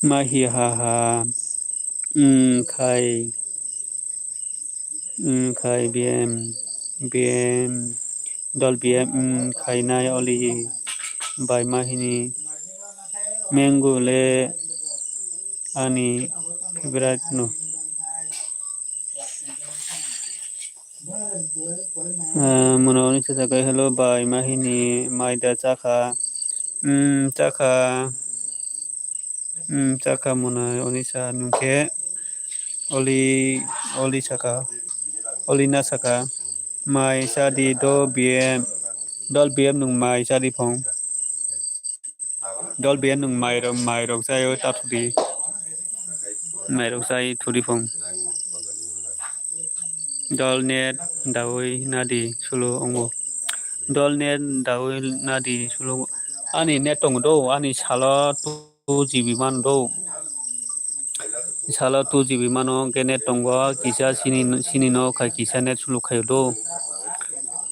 Mahi ha ha. Mm, khai. Mm, khai B M. B M. Dol B M. Mm, khai nai oli. Bai Mahini. Mango le ani favorite no. Ah, muna oni saka, "Hello, Bai Mahini, mai da chakha?" "Hmm, chakha." Hmm, chakha muna oni sa nungkhe oli, oli saka, oli na saka, "Mai sadi do B M, dol B M nung mai sadi phong." Dol B M nung mairok, mairok chaio ta thudi. Mairok chai thudi phong. Dol net dawi nadi sulo ongo. Dol net dawi nadi sulo. Ani net tongo do, ani salo two G B mano do. Salo two G B mano, hwnkhe net tongo kisa chini, chini no khai kisa net suluk khaio do.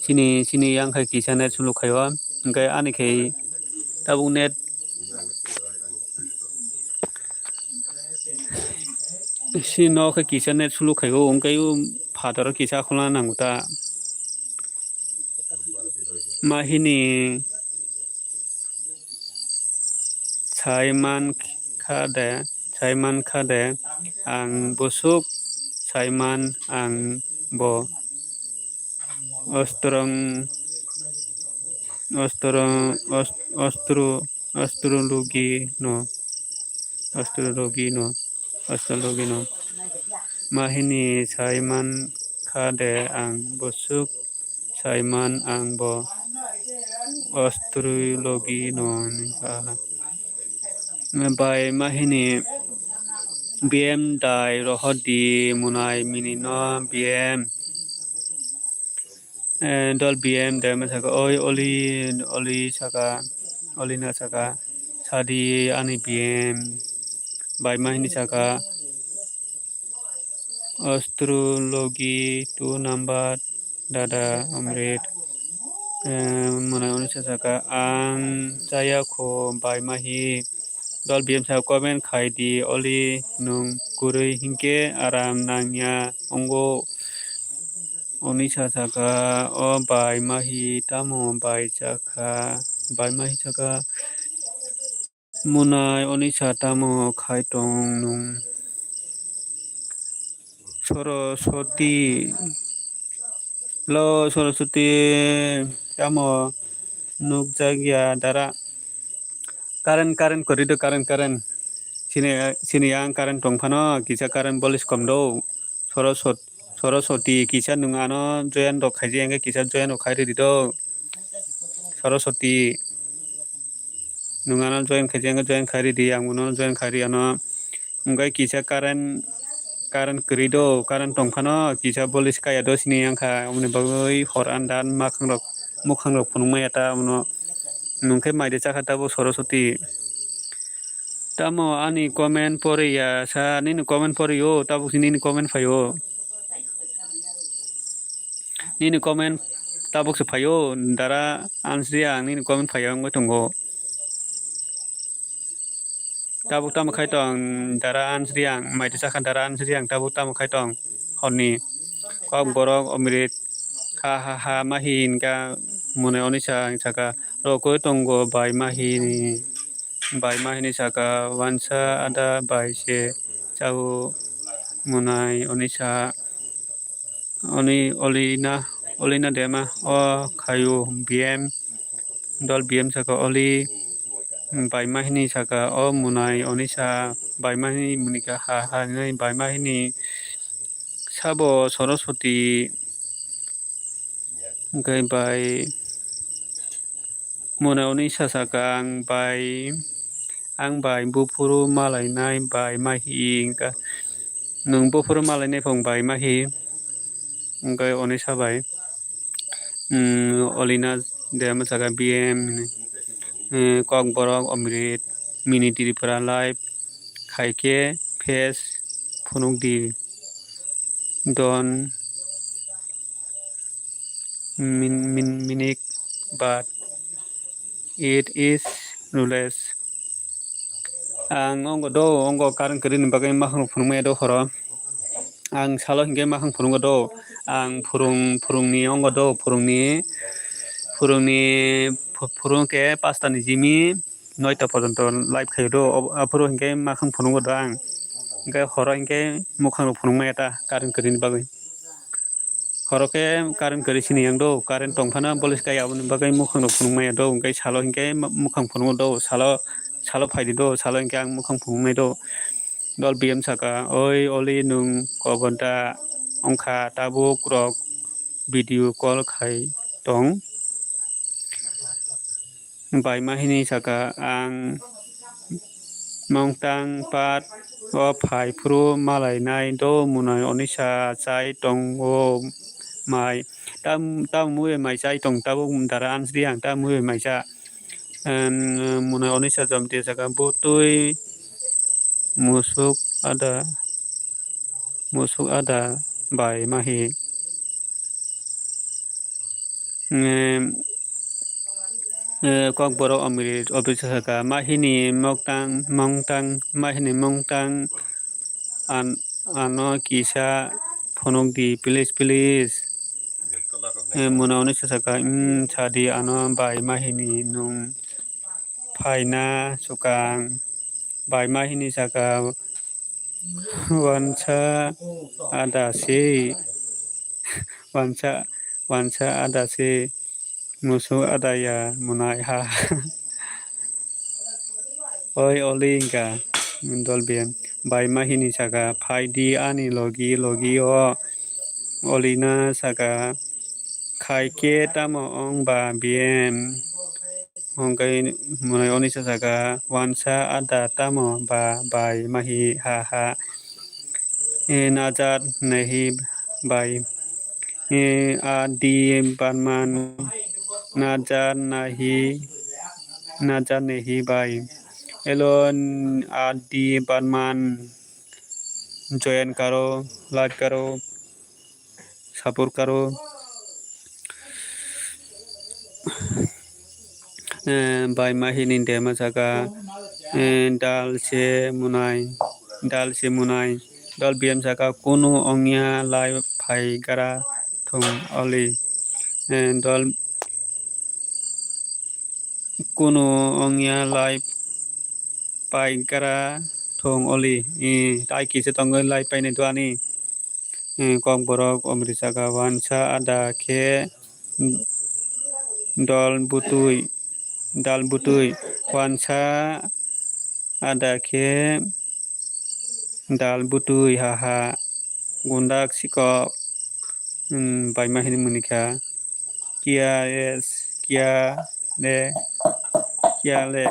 Chini, chini yang khai kisa net suluk khaio. Hwnkhe ani khai tabuk net chini no khai kisa net suluk khaio, hwnkhe o phataro kisa khulna nango ta. Mahini Saiman kha de, saiman kha de, ang bwswk saiman ang bo ostrong, ostro, os-, ostro, astrology no, astrology no, astrology no. Mahini saiman kha de ang bwswk saiman ang bo astrology no hwnwi kha. Bai Mahini B M dai rohor di munai mini no B M. Eh, dol B M dai ma saka, "Oi Oli, Oli saka, Oli na saka, sadi ani B M." Bai Mahini saka, "Astrology two number dada Amrit." Eh, mwnai oni sa saka, "Ang chaya kho Bai Mahi." Dol B M sa comment khai di, "Oli nwng kwrwi hinkhe aram nangya wngo." Oni sa saka, "O Bai Mahi, tamo bai chakha?" Bai Mahi saka, Munai oni sa tamo khai tong nung? Soroswti. Lo Soroswti, tamo nukjak ya dara? Current, current kwrwi do, current, current. Sini, sini yang current tong phano, kisa current bolis kom do. Soroswt-, Soroswti, kisa nung ano join rok khaijak ya, kisa join rok khai ridi do. Soroswti. Nwng ano join khaijak, join khai ridi, ang bono join khai ri ano. Hwnkhe kisa current, current kwrwi do, current tong phano, kisa bolis kaya do sini yang kha, aboni bagwi hor andar mwkhang rok, mwkhang rok phunuk maya ta abono. Nwng khe mai de chakha tabuk Soroswti. Tamo ani comment pori ya sa, nini comment pori o, tabuk si nini comment phai o. Nini comment tabuk se phaio, dara ansri ang nini comment phaio wngwi tongo. Tabuk tamo khai tong, dara ansri ang, mai tisa kha dara ansri ang, tabuk tamo khai tong, horni kok borok omirit, ha, ha, ha, ma hi hinkha, mone oni sa ang saka, rokoi tongo bai ma hini, bai ma hini saka, wansa ada bai se chao, monai oni sa. Oni, Oli na, Oli na dema, o khayu B M, dol B M saka Oli, bai ma hini saka, o munai, oni sa, bai ma hini munika ha, ha, hinwi bai ma hini sabo Soroswti, hwnkhe bai, Mwnai Onisha saka, ang bai, ang bai buphuru malainai bai mahi, nwng buphuru malainai phung bai mahi, wngkhe Onisha bai. Olina de mwsaka B M, Kokborok, Omrit, Mini Tripura Live khaikhe face phunukdi. Don min, min, minik, but it is rules. Ang ongo do, ongo current kwrwini bagwi makhang phunukmaya do horo. Ang salo hinkhe makhang phunukgo do. Ang phurung, phurungni ongo do, phurungni, phurungni, phu-, phurung khe pasta ni jimi noita porjonto live khaio do. Aphuru hinkhe makhang phunukgo do ang. Hinkhe horo hinkhe mukhang rok phunukmaya ta current kwrwini bagwi. Horo khe current kwrwi sini yang do, current tong phano bolis kai aboni bagwi mukhang rok phunuk maya do, hwnkhe salo hinkhe mukhang phunuk do, salo, salo phaidi do, salo hinkhe ang mukhang phunuk nai do. Dol B M saka, "Oi Oli, nwng kobonta wngkha, tabuk rok video call khai tong." Bai mahini saka, "Ang mongtang pat o phai phuru malai nai do, mwnai Onisha chai tongo mai. Tam, tam mui mai chai tong tabuk dara ansri ang tam mui mai cha." Em, mwnai Onisha jom te saka, "Butui musuk ada, musuk ada bai mahi." Em, eh, Kokborok Omrit Office saka, "Mahini moktang, mongtang, mahini mongtang an-, ano kisa phunuk di, please, please." Eh, mwnai Onisha saka, "Hmm, sadi ano bai mahini nwng phaina swkang." Bai mahini saka, "Wansa ada se, wansa, wansa ada se, musu ada ya mwnai ha." Oi Oli wngkha dol B M. Bai mahini saka, "Phaidi ani logi logi o." Olina saka, "Khai khe tamo wng ba B M?" Hwnkhe mwnai Onisha saka, "Wansa ada tamo ba bai mahi ha ha." Eh, najat nahi bai. Eh, adi barman najat nahi, najat nahi bai. Hello, adi barman, join karo, like karo, support karo. Eh, bai mahini dema saka, eh, dal se mwnai, dal se mwnai. Dol B M saka, "Kunu ongya lai phai gara thung Oli." Eh, dol, "Kunu ongya lai phai gara thung Oli." Eh, tai kisa tongo lai painai duani. Eh, Kokborok Omrit saka, "Wansa ada khe dol butui, dal butui, wansa ada khe dal butui ha ha, gundak sikok." Hmm, bai mahini mwnwi kha. Kia es, kia le, kia le.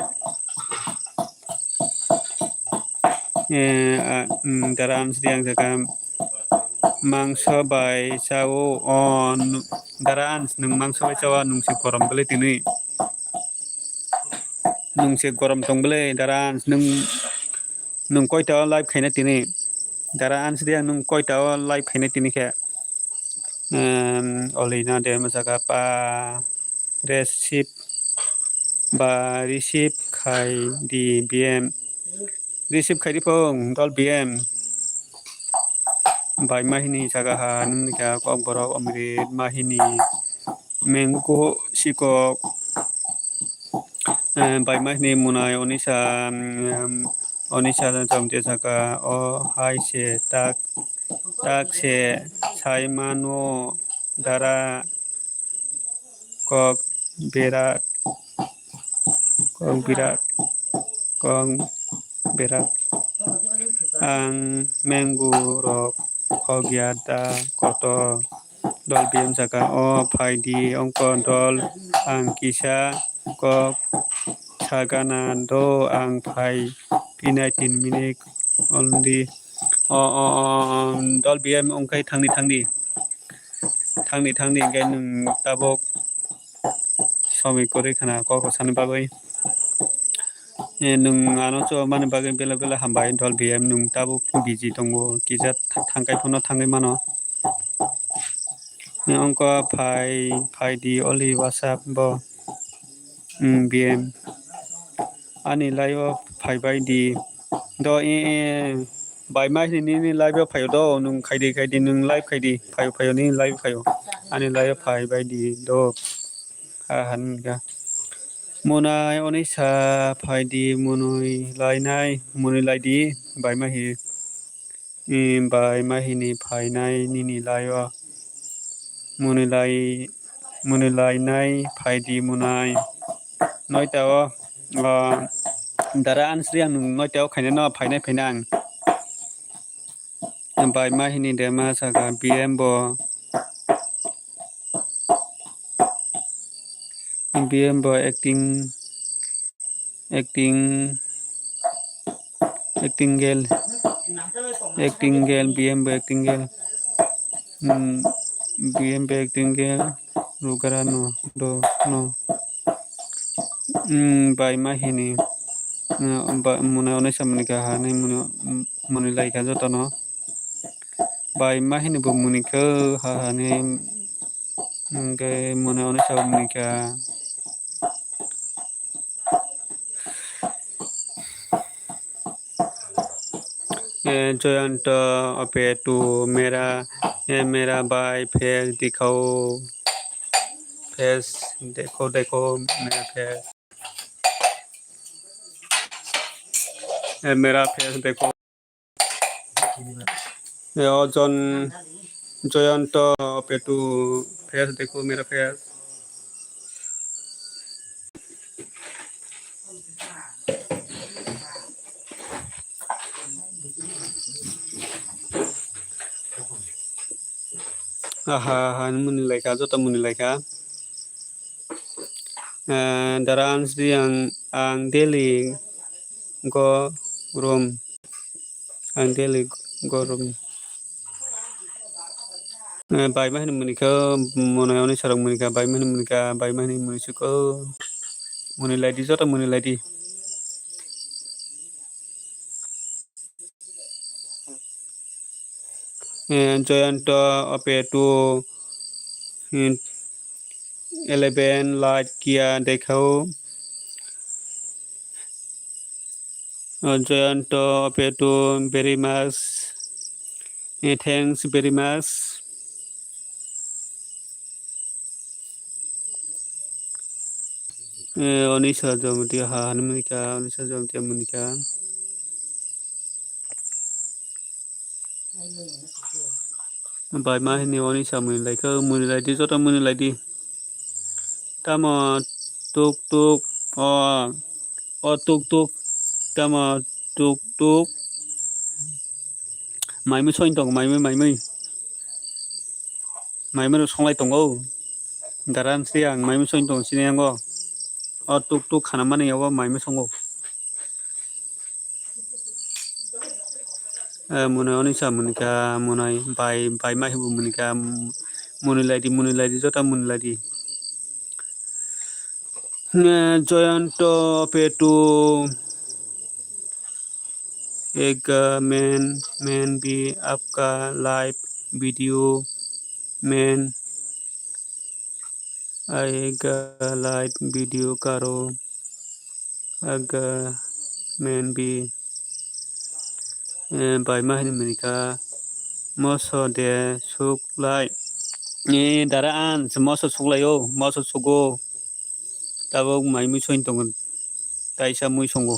Eh, ah, mm, dara ansri ang saka, "Mangso bai chao o, nu-, dara ans, nwng mangso bai chao, nwng se gorom bwle tini. Nwng se gorom tong bwle, dara ans, nwng, nwng koita o live khaina tini?" Dara ansri ang, "Nwng koita o live khaina tini khe?" Em, Olina de mwsaka, "Pa receive ba receive khai di B M." Receive khai di phung dol B M. Bai mahini saka ha, nini kha Kokborok Omrit mahini mengko sikok. Eh, bai mahini mwnai Onisha, em, Onisha jom te saka, "O hai se tak, tak se sai mano dara kok berak, kok berak, kok berak. Ang menggu rok khok ya da koto." Dol B M saka, "O phai di, ongko dol ang kisa kok sagana do ang phai phinai tin minute only. O, o, o, o, dol B M wngkhe thangdi, thangdi. Thangdi, thangdi hwnkhe nwng tabuk somoi kwrwi khwna kok rw sani bagwi. Eh, nwng ano chuba mani bagwi belai belai hambai dol B M, nwng tabuk busy tongo, kisa tha-, thangkai phano thangwi mano. Wngkha phai, phai di oli WhatsApp bo. Hmm, B M. Ani live o phai bai di. Do e, e, bai mai hini nini live o phaio do, nwng khai di, khai di, nwng live khai di, phaio, phaio, nini live phaio. Ani live o phai bai di do. Ha, han ga. Monai, Onisa, phai di, monoi lai nai, monoi lai di, bai mai hi. Em, bai mahini phainai nini lai-o. Mwnwi lai, mwnwi lainai phaidi mwnai. Noita o, o, dara ansri ang nwng noita o khainai no phainai phainai ang. Bai mahini dema saka B M bo. B M bo acting, acting, acting girl, acting girl, B M bo acting girl, hmm, B M bo acting girl, Rugarano, do, no, hmm, bai mahini, hmm, ba, mwnwi onesa mwnwi kaha hinwi mwnwi, mwnwi laikha jotono. Bai mahini bo mwnwi kha, ha, hani, hwnkhe mwnwi onesa mwnwi kha. Eh, Joyanta, ape tu mera, eh, mera bhai face dikhao. Face dekho, dekho, mera face. Eh, mera face dekho. Eh, Ojon, Joyanta, ape tu face dekho, mera face. Aha, aha, mwnwi laikha, joto mwnwi laikha. Eh, dara ansri ang, ang daily go room. Ang daily go room. Eh, bai mahini mwnwi kha, mwnwi oni sarok mwnwi kha, bai mahini mwnwi kha, bai mahini mwnwi sukha. Mwnwi laidi, joto mwnwi laidi. Eh, Joyanta, ape tu, eh, eleven like kiya dekhao. Eh, Joyanta, ape tu very much. Eh, thanks very much. Eh, Onisa Jamatia ha, hanimani ka, Onisa Jamatia mani ka. Bai ma hini Onisa mani laikha, mani laidi, joto mani laidi. Tamo tuk tuk, o, o tuk tuk, tamo tuk tuk. Maimui soin tongo, maimui, maimui. Maimui rok songlai tongo. Dara se ang maimui soin tongo sini yango. O tuk tuk khana mani yago maimui songo. Eh, mwnwi Onisa mani ka, mwnwi bai, bai ma hibu mani ka, mwnwi laidi, mwnwi laidi, joto mwnwi laidi. Eh, Joyanta Petu, ek, eh, main, main bhi aapka live video, main, ek, eh, live video karo, ek, eh, main bhi. Eh, bai ma hini mani ka, moso de suklai. Eh, dara an, se moso suklai o, moso sugo. Tabuk maimui soin tongo, taisa mui songo.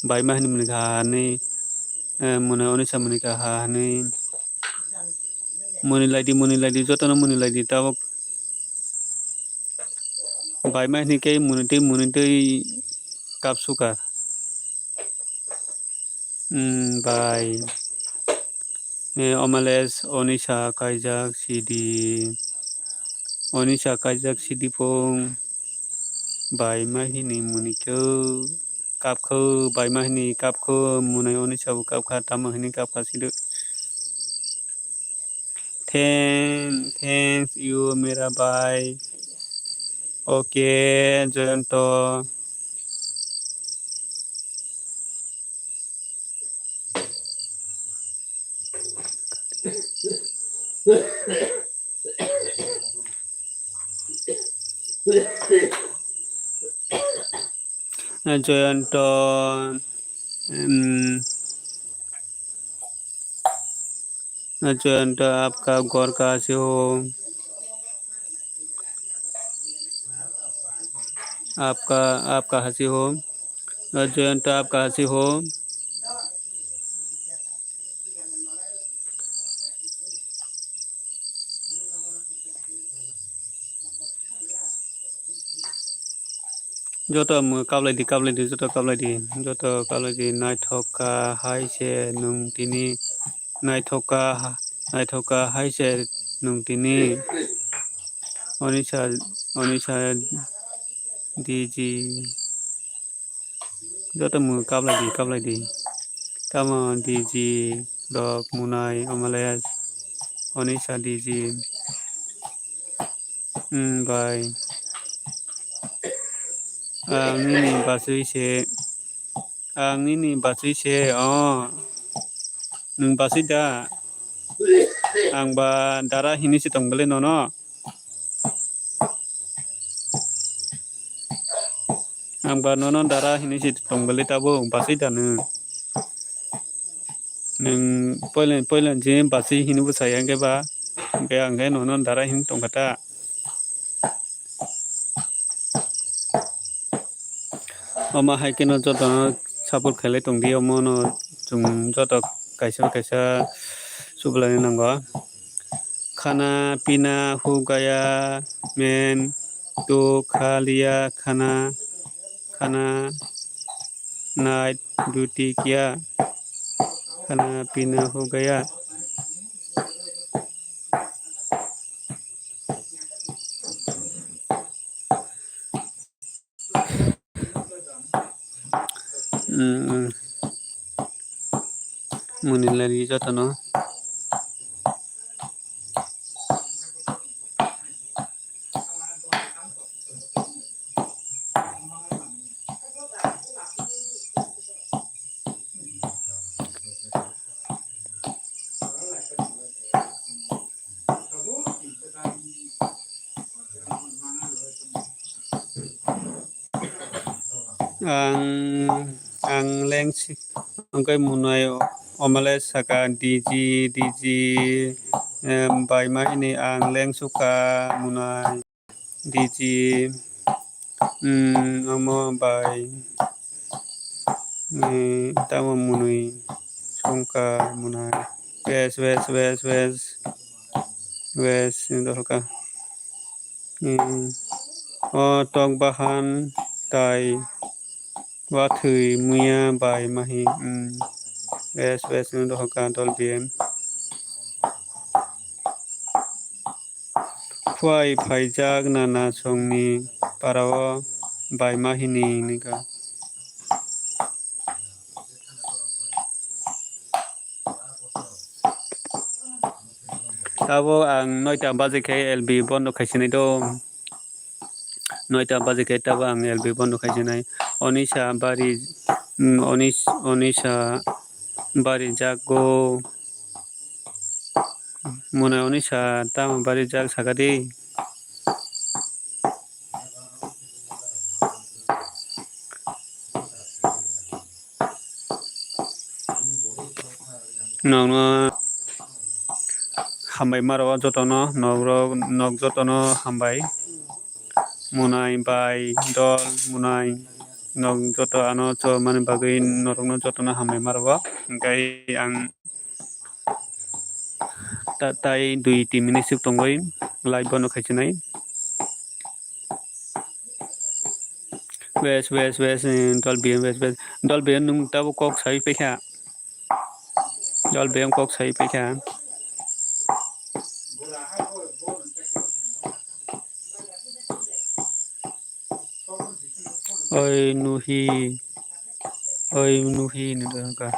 Bai ma hini mani ka ha hini, eh, mwnwi Onisa mani ka ha hini. Mwnwi laidi, mwnwi laidi, jotono mwnwi laidi, tabuk. Bai ma hini khe mwnwi twi, mwnwi twi kapsuka. Hmm, bai. Eh, Omales, Onisa kaijak sidi. Onisa kaijak sidi phung. Bai ma hini muni kho, kap kho, bai ma hini kap kho, mwnai Onisa bo kap kha, tamo hini kap kha sido. Thank, thanks you, mera bhai. Okay, Joyonto. Joyonto, um, Joyonto, आपका घर कहाँ से हो? आपका, आप कहाँ से हो? Joyonto, आप कहाँ से हो? Joto mwng kaplaidi, kaplaidi, joto kaplaidi, joto kaplaidi, naithok kha hai se nwng tini, naithok kha, naithok kha hai se nwng tini, Onisa, Onisa D G. Joto mwng kaplaidi, kaplaidi. Tamo D G rok, Munai, Omales, Onisa D G. Hmm, bai. Ang nini bachwi se, ang nini bachwi se, oh. Nwng bachwi da? Ang ba dara hini se tong bwle nono. Ang ba nono dara hini se tong bwle tabuk bachwi da nwng. Nwng poila, poila je bachwi hini bwsa ya hwnkhe ba, hwnkhe ang khe nono dara hini tong kha ta. Omo hai kheno jotono support khailai tongdi, omono chwng joto kaisa kaisa sublai nango. Khana pina ho gaya, main to kha liya khana, khana night duty kiya, khana pina ho gaya. Mwnwi lai jotono. Ang, ang lengsi, ang kai munai omale saka D G, D G, em, bai ma hini ang lengsuka munai. D G, hmm, omo bai, hmm, tamo mwnwi songkha mwnai. Wes, wes, wes, wes, wes, dohorkha. Hmm, o tok bahan tai. Wathwi muya bai mahi, hmm. Wes, wes, no dohorkha dol B M. Khuai phaijak nana songni parao bai mahini nigwk. Tabuk ang noita baje khe L B bondo khaisinai do. Noita baje khe tabuk ang L B bondo khaisinai. Onisa bari, mm, onis-, onisa bari jago. Mwnai onisa tamo bari jak sakadi. Nokno hambai maro jotono, nok rok, nok jotono hambai. Mwnai bai dol, mwnai nok joto ano chomani bagwi norokno jotono hambai maro. Hwnkhe ang ta-, tai dui tin minute swk tongwi live bono khaisinai. Wes, wes, wes, eh, dol B M, wes, wes. Dol B M nwng tabuk kok saui paikha. Dol B M kok saui paikha. Oi nuhi, oi nuhi hinwi hwnkha.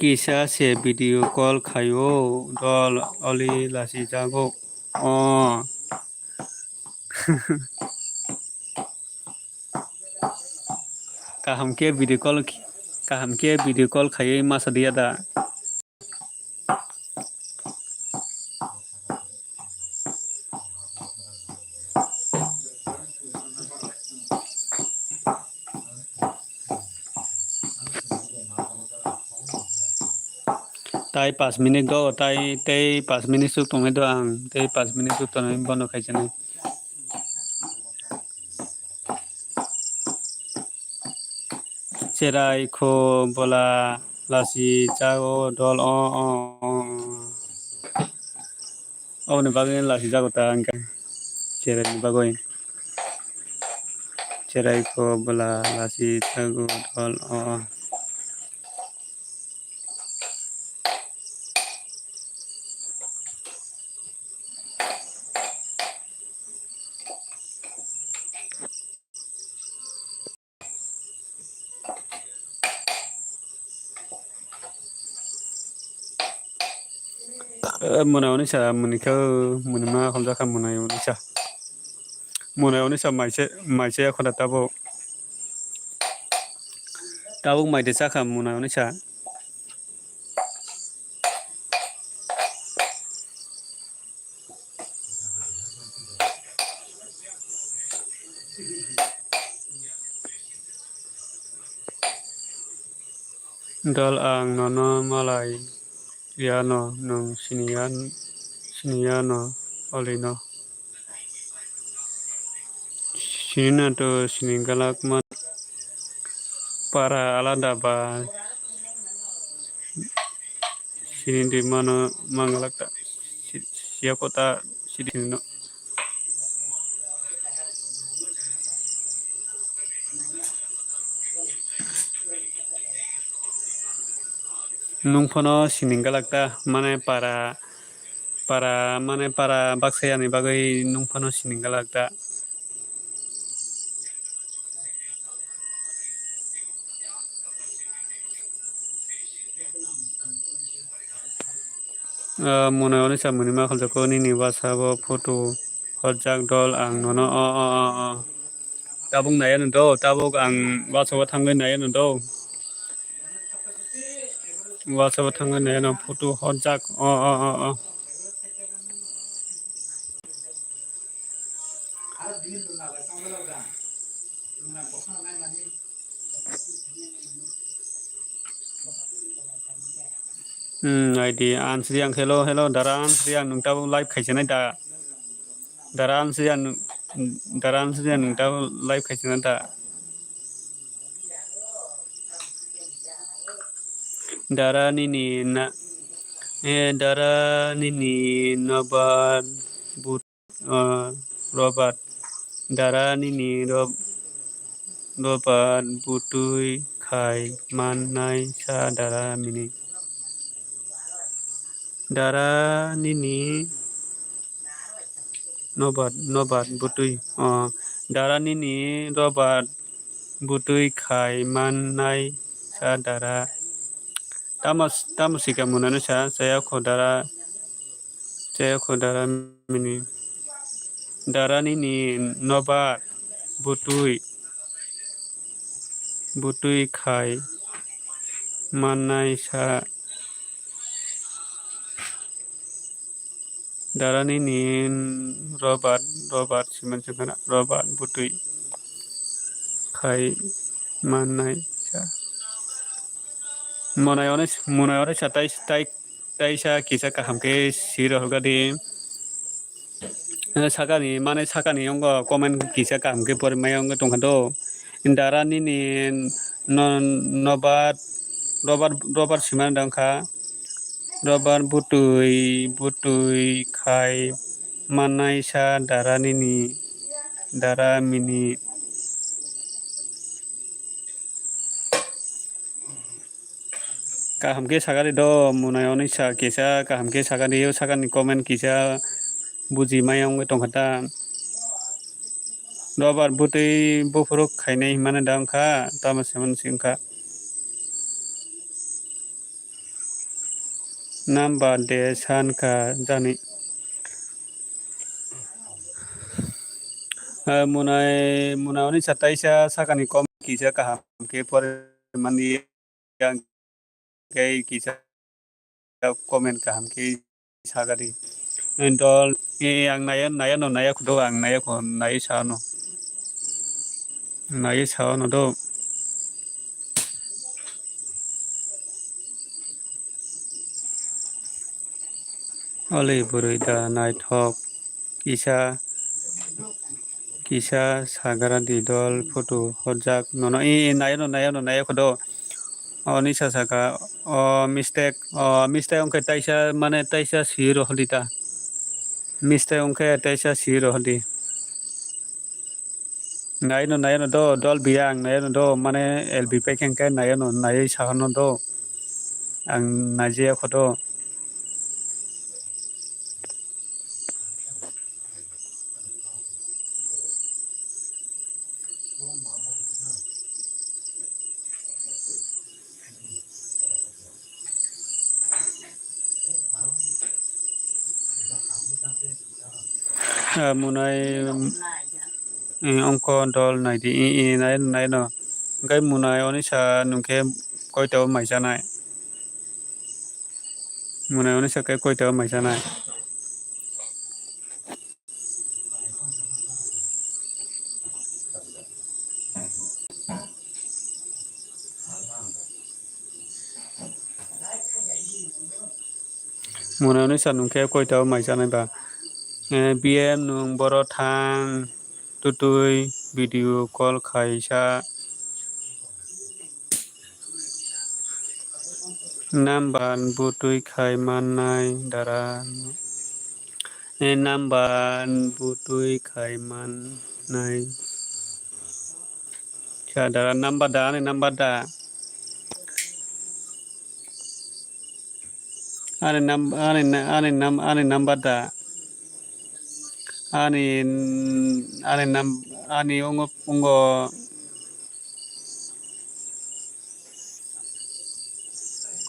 Kisa se video call khaio, dol oli lasi jago. O. Kaham khe video call, kaham khe video call khaiwi masa diya da. Tai pas minute do, tai tei pas minute suk tongnai do ang, tei pas minute suk tongnai bono khaisani. Cherai kho bola lasi chago dol o, o, o, o. Oboni bagwi lasi jago ta hwnkhe cherai ni bagwi. Cherai kho bola lasi chago dol o, o. Eh, mwnai oni sa, mwnai khe, mwnai ma khol jakha mwnai oni sa. Mwnai oni sa mai se, mai se khona tabuk. Tabuk mai de sakha mwnai oni sa. Dol, ang nono malai yano, nwng siniya, siniyano, olino. Sinina to sini galak man. Para alada ba sini di mano mangalak ta. Si-, siya kota sini no. Nwng phano sining galak ta, mane para, para, mane para baksa yani bagwi nwng phano sining galak ta. Ah, mwnai oni sa mwnai ma khaljak nini WhatsApp o photo hotjak dol ang nono o, o, o, o. Tabuk nai ano do, tabuk ang WhatsApp o thangwi nai ano do. WhatsApp o thangwi nai ano photo hotjak o, o, o, o. Hmm, I D Ansriang, hello, hello, dara Ansriang, nwng tabuk live khaisanai da? Dara Ansriang, dara Ansriang, nwng tabuk live khaisanai da? Dara nini na, eh, dara nini nobar but ah, Robert, dara nini Rob-, Robert butwi khai mannai sa dara nini. Dara nini Nobat, Nobat butwi, ah, dara nini Robert butwi khai mannai sa dara. Tamo, tamo sika mwnano sa, chaya kho dara, chaya kho dara mini. Dara nini nobar butwi, butwi khai mannai sa. Dara nini Robert, Robert, siman siman Robert butwi khai mannai sa. Monai onai, monai onai sa tai, tai, tai sa kisa kaham khe siro hwlgadi. Eh, sakani, mane sakani ongo comment kisa kaham khe pori mai ongo tongkha do. Dara nini no-, nobar, robar, robar simani dang kha. Robar butui, butui khai mannai sa dara nini, dara mini. Kaham khe sakari do, Munai Onisa kisa kaham khe sakari, o sakani comment kisa buji maya wngwi tongkha ta. Robar butwi buphuruk khainai himani da wngkha, tamo se mani se wngkha. Number de san kha jani. Ah, Munai, Munai Onisa taisa sakani comment kisa kaham khe pore mani. Yang khe kisa comment kaham khe sagadi. Dol, e, ang naya, naya no, naya kho do, ang naya kho, naya sa no. Naya sa no do. Oli bwrwi da naithok kisa. Kisa sagra di dol photo hojak nono. E, e, nayo no, nayo no, nayo kho do. Oni sa saka, o mistake, o mistake wngkhe taisa, mane taisa siro hodi ta. Mistake wngkhe taisa siro hodi. Nayo no, nayo no do, dol biyang, nayo no do, mane L B pai khe nayo no, nayo sa no do. Ang najiya kho do. Ah, Munai, um, eh, ongko dol nai di, eh, eh, nai, nai no. Hwnkhe Munai Onisa nwng khe koita o mai chanai? Munai Onisa khe koita o mai chanai? Munai Onisa nwng khe koita o mai chanai ba? Eh, B M nwng boro thang twtwi video call khaisa. Number butwi khai mannai dara. Eh, number butwi khai mannai. Cha dara number da, ani number da. Ani nam-, ani na-, ani nam-, ani number da. Ani, ani nam-, ani ongo, ongo,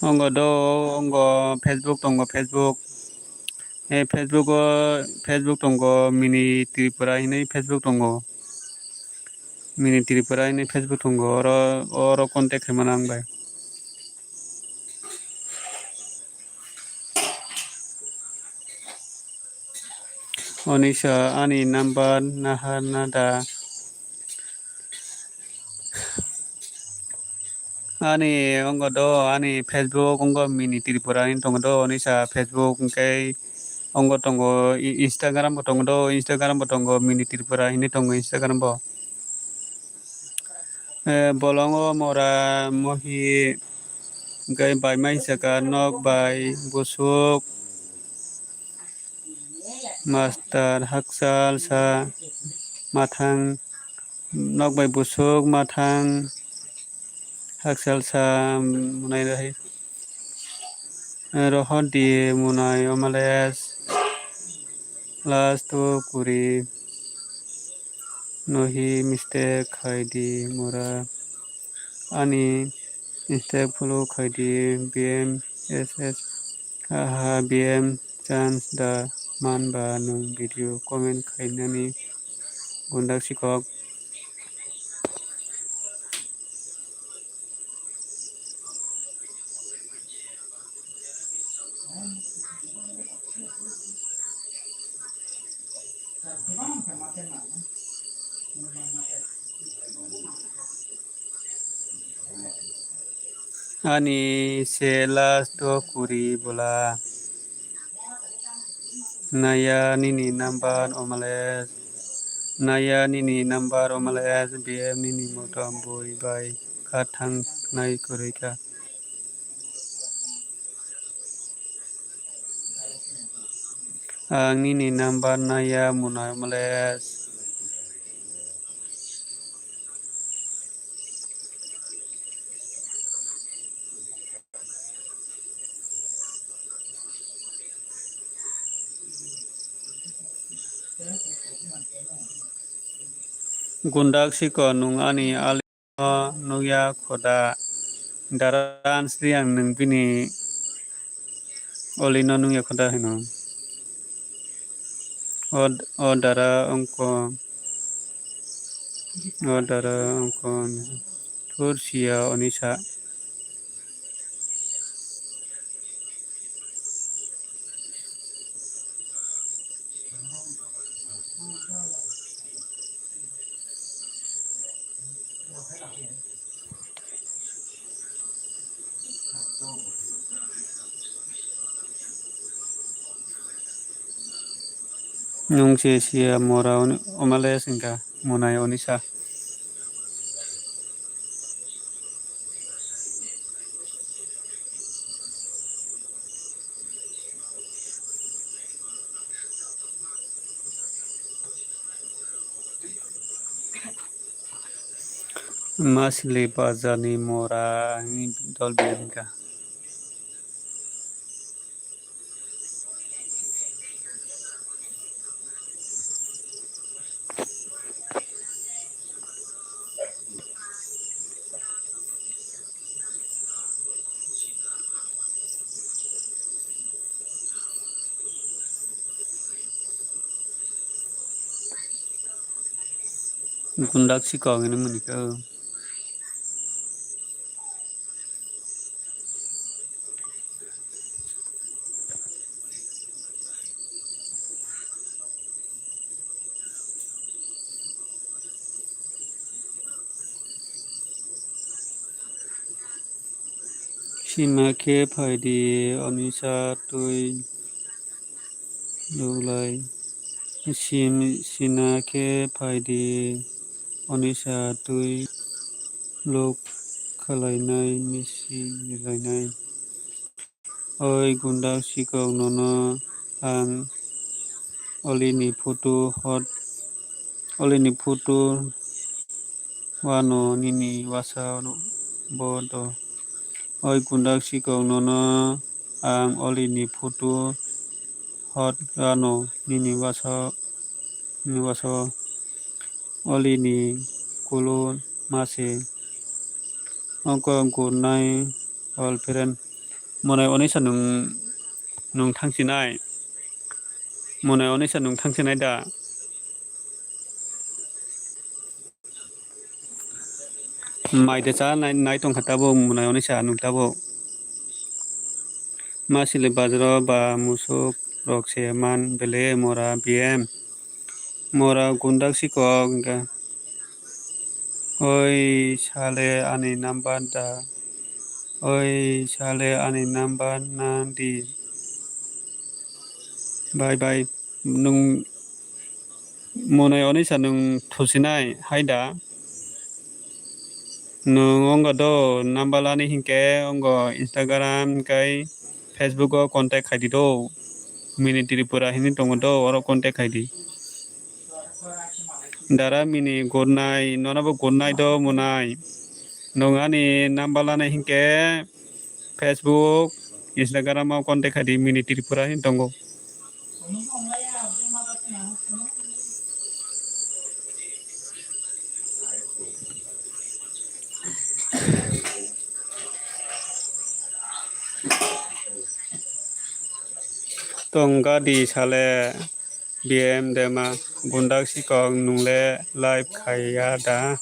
ongo do, ongo Facebook tongo, Facebook. Eh, Facebook o, Facebook tongo, Mini Tripura hinwi Facebook tongo. Mini Tripura hinwi Facebook tongo, oro, oro contact khaimano ang bai. Onisa ani number naharna da? Ani ongo do, ani Facebook ongo Mini Tripura hinwi tongo do, Onisa Facebook hwnkhe ongo tongo, i-, Instagram bo tongo do, Instagram bo tongo, Mini Tripura hinwi tongo Instagram bo. Eh, bolongo mora mohi hwnkhe baimai saka nok bai busuk master hakchal sa mathang. Nok bai busuk mathang hakchal sa munai rohor di munai omales last o kuri nohi mistake khai di mura ani mistake follow khai di B M S S. Aha, B M chance da man ba nwng video comment khainani gundak sikok. Ani se last o kuri bwla. Naya nini number omales. Naya nini number omale S B M nini motom bui bai kha thang nai kwrwi kha. Ang nini number naya mwnai omale S. Gundak siko nwng ani ali no nukya khoda. Dara ansri ang nwng bini oli no nukya khoda hino. O, o dara ongko, o dara ongko thur siya onisa. Nwng se siya mora omale singka mwnai onisa. Masili bazar ni mora ni dol biyang ka. Gundak si kok ini muni ko. Sima khe phai di, Onisa twi luklai. Sim-, sina khe phai di, Onisa twi luk khlainai, misi lainai. Oi gundak sikok nono ang olini photo hot, olini photo wano nini wasa bo do. Oi gundak sikok nono ang olini photo hot wano nini wasa, nini wasa olini kulu mase ongko gurnai. All friend. Monai Onisa nwng, nwng thangsinai. Monai Onisa nwng thangsinai da. Mai de cha nai, nai tongkha tabuk Monai Onisa nwng tabuk. Masili bazaro ba musuk rok se man bele mora B M. Mora gundak sikok hwnkha. Oi sale ani number da. Oi sale ani number na di. Bye bye. Nwng Monai Onisa nwng thusinai hai da. Nwng ongo do number lani hinkhe ongo Instagram kai Facebook o contact khaidi do. Mini Tripura hinwi tongo do, oro contact khaidi. Dara mini gurnai, nono bo gurnai do mwnai. Nwng ani number lani hinkhe Facebook, Instagram o contact khaidi, mini Tripura hinwi tongo. Tongga di sale B M dema gundak sikok nungle live khaiya da.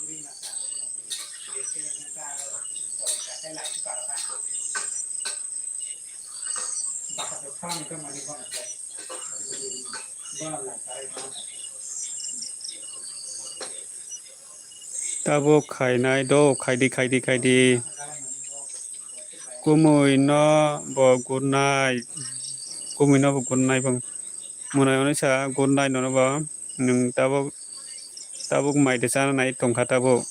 Tabuk khainai do, khaidi, khaidi, khaidi. Kumui no bo gurnai, kumui no bo gurnai bang. Monai Onisa gurnai nono bo, nwng tabuk Tabuk mai de chana nai tongkha tabuk.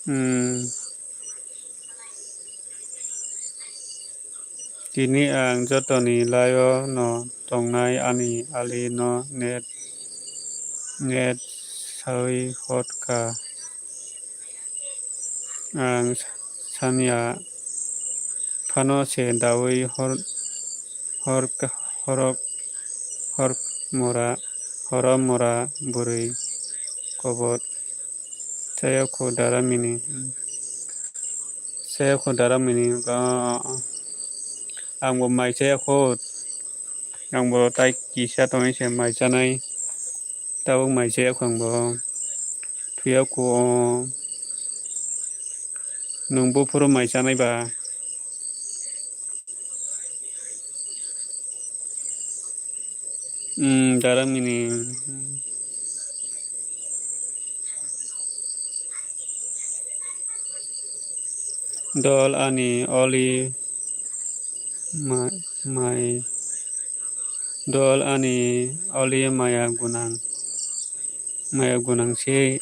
Hmm. Tini ang jotoni laio no tongnai ani ali no net, net sawi hot kha. Ang sanya phano se dawi hor, hor, horok, hor mora, horo mora bwrwi kobor. Chayakho daramini. Chayakho daramini. Angbo mai chayakho. Angbo tai kisa tongwi se mai chanai. Tabuk mai chayakho angbo. Thuyakho. Nwng buphuru mai chanai ba. Hmm, daramini. Dol ani oli ma-, mai, dol ani oli maya gunang, maya gunang se.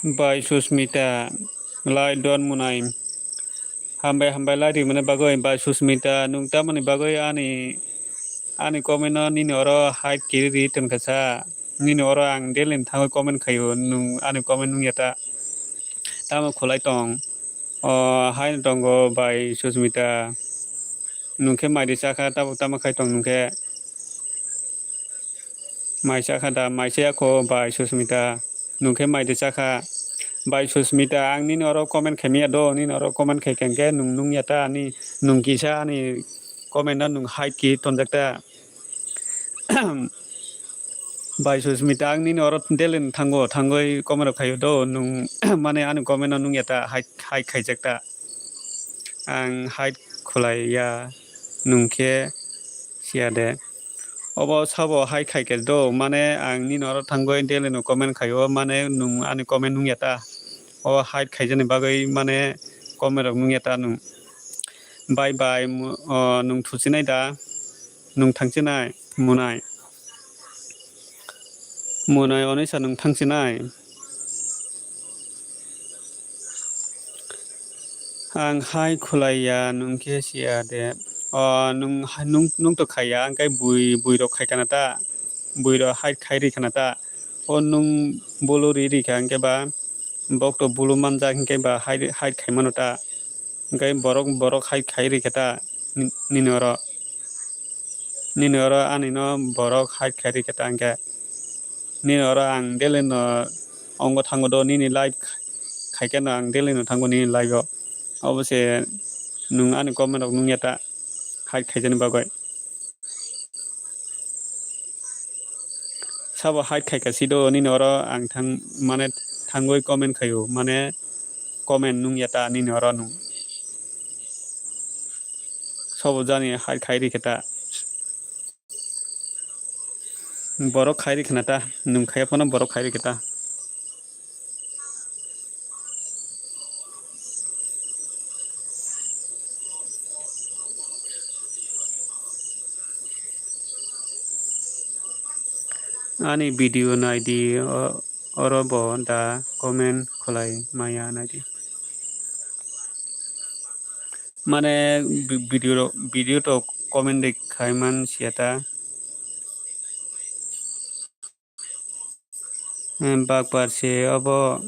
Bai Susmita, lai don munai. Hambai, hambai lai rimani bagwi. Bai Susmita, nwng tamoni bagwi ani, ani comment no nini oro hide kiri ri tongkha sa. Nini oro ang daily ni thangwi comment khaio, nwng ani comment nungya ta. Tamo khulai tong. O, haino tongo bai Susmita. Nwng khe mai ri chakha, tabuk tamo khai tong nwng khe? Mai chakha da, mai chaya kho bai Susmita. Nwng khe mai ri chakha. Bai Susmita, ang nini oro comment khaimaya do, nini oro comment khaikha hwnkhe nwng nungya ta ani, nwng kisa ani comment no nwng hide khe tonjak ta. Bai Susmita, ang nini oro daily ni thango, thangwi comment rok khaio do, nwng mane ani comment no nungya ta, hide, hide khaijak ta. Ang hide khulai ya, nwng khe siya de. Obo sabo hide khaikhe do, mane ang nini oro thangwi daily no comment khaio, mane nwng ani comment nungya ta. O hide khaijani bagwi mane comment rok nungya ta nwng. Bye bye, mu-, o, nwng thuchinai da? Nwng thangchinai? Munai. Munai Onisa nwng thangchinai? Ang hai khulai ya, nwng khe siya de. O, nwng hai, nwng, nwng to khaiya, hwnkhe bui, bui rok khai kana ta? Bui rok hai khai ri khana ta? O, nwng bulu ri ri kha, hwnkhe ba bok to bulu manjak, hwnkhe ba hai, hai khai mano ta? Hwnkhe borok, borok hai khai ri kha ta ni-, nini oro? Nini oro ani no borok hai khai ri kha ta hwnkhe? Nini oro ang daily no ongo thango do, nini live khai khe no ang daily no thango nini live o. Obo se nwng ani comment rok nungya ta hai khaijani bagwi. Sabo hide khaikha sido nini oro ang thang mane thangwi comment khaio, mane comment nungya ta nini oro nwng. Sabo jani hide khai ri khe ta. Borok khai ri khna ta, nwng khaiya phano borok khai ri khe ta. Ani video nai di, o, oro bo da comment khlai maya naidi. Mane vi-, video rok, video to comment de khai man siya ta. Em, bakpar se obo,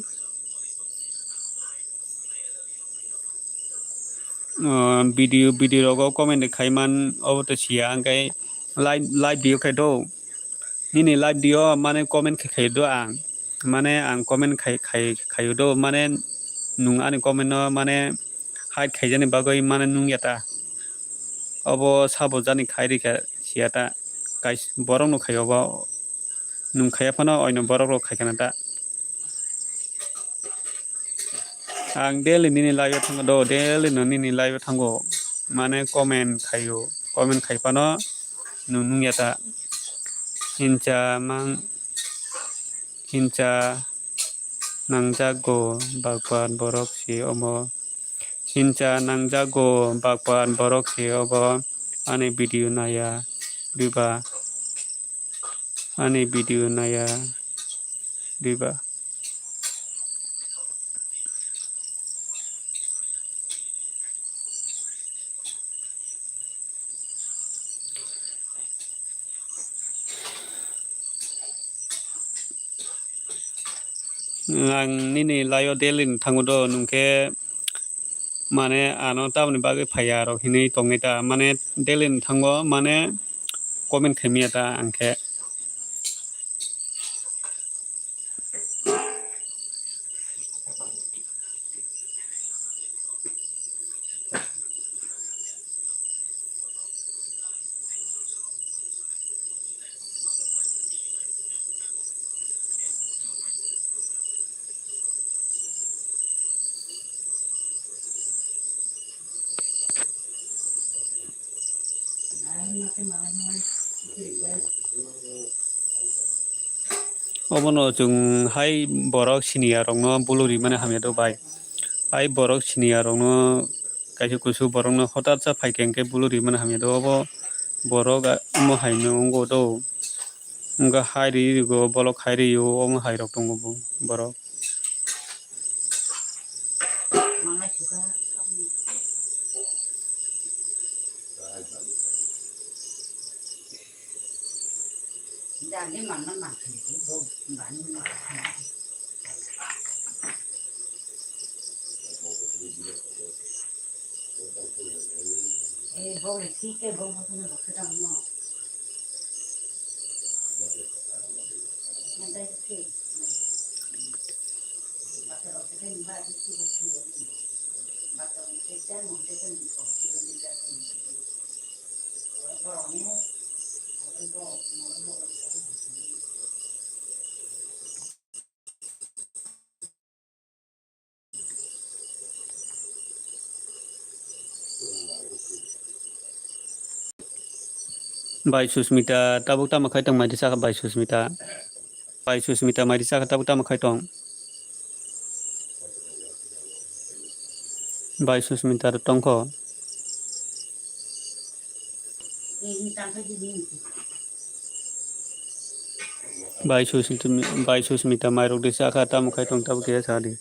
o, video, video rogo comment khai man obo to siya, hwnkhe live, live video khai do. Nini live video mane comment khai, khai do ang. Mane ang comment khai, khai, khai do. Mane nwng ani comment no mane hide khaijani bagwi mane nungya ta. Obo sabo jani khai rikha siya ta. Kais-, borok no khai obo. Nwng khaiya phano oino borok rok khai khana ta. Ang daily nini live o thango do, daily no nini live o thango. Mane comment khaio, comment khai phano nwng nungya ta. Hincha mang, hincha nangjago bakpar borok se omo. Hincha nangjago bakpar borok se obo ani video naya diba. Ani video naya diba? Ang nini live o daily ni thango do, nwng khe mane ano tamoni bagwi phaiya rok hinwi tongwi ta, mane daily ni thango, mane comment khaimya ta ang khe. Obono chwng hai borok siniya rokno bulu rimani hamya do bai. Hai borok siniya rokno kaisa kusu borokno hotat sa phaikhe hwnkhe bulu rimani hamya do. Obo borok omo hai no wngo do. Wngkha hai ri rigo, bolok hai rio, omo hai rok tongo bo borok. Bai Susmita, tabuk tamo khai tong mai risa kha bai Susmita. Bai Susmita mai risa kha tabuk tamo khai tong. Bai Susmita ro tongkho. Bai Susmita, bai Susmita mairok de chakha tamo khai tong tabuk khe sadi.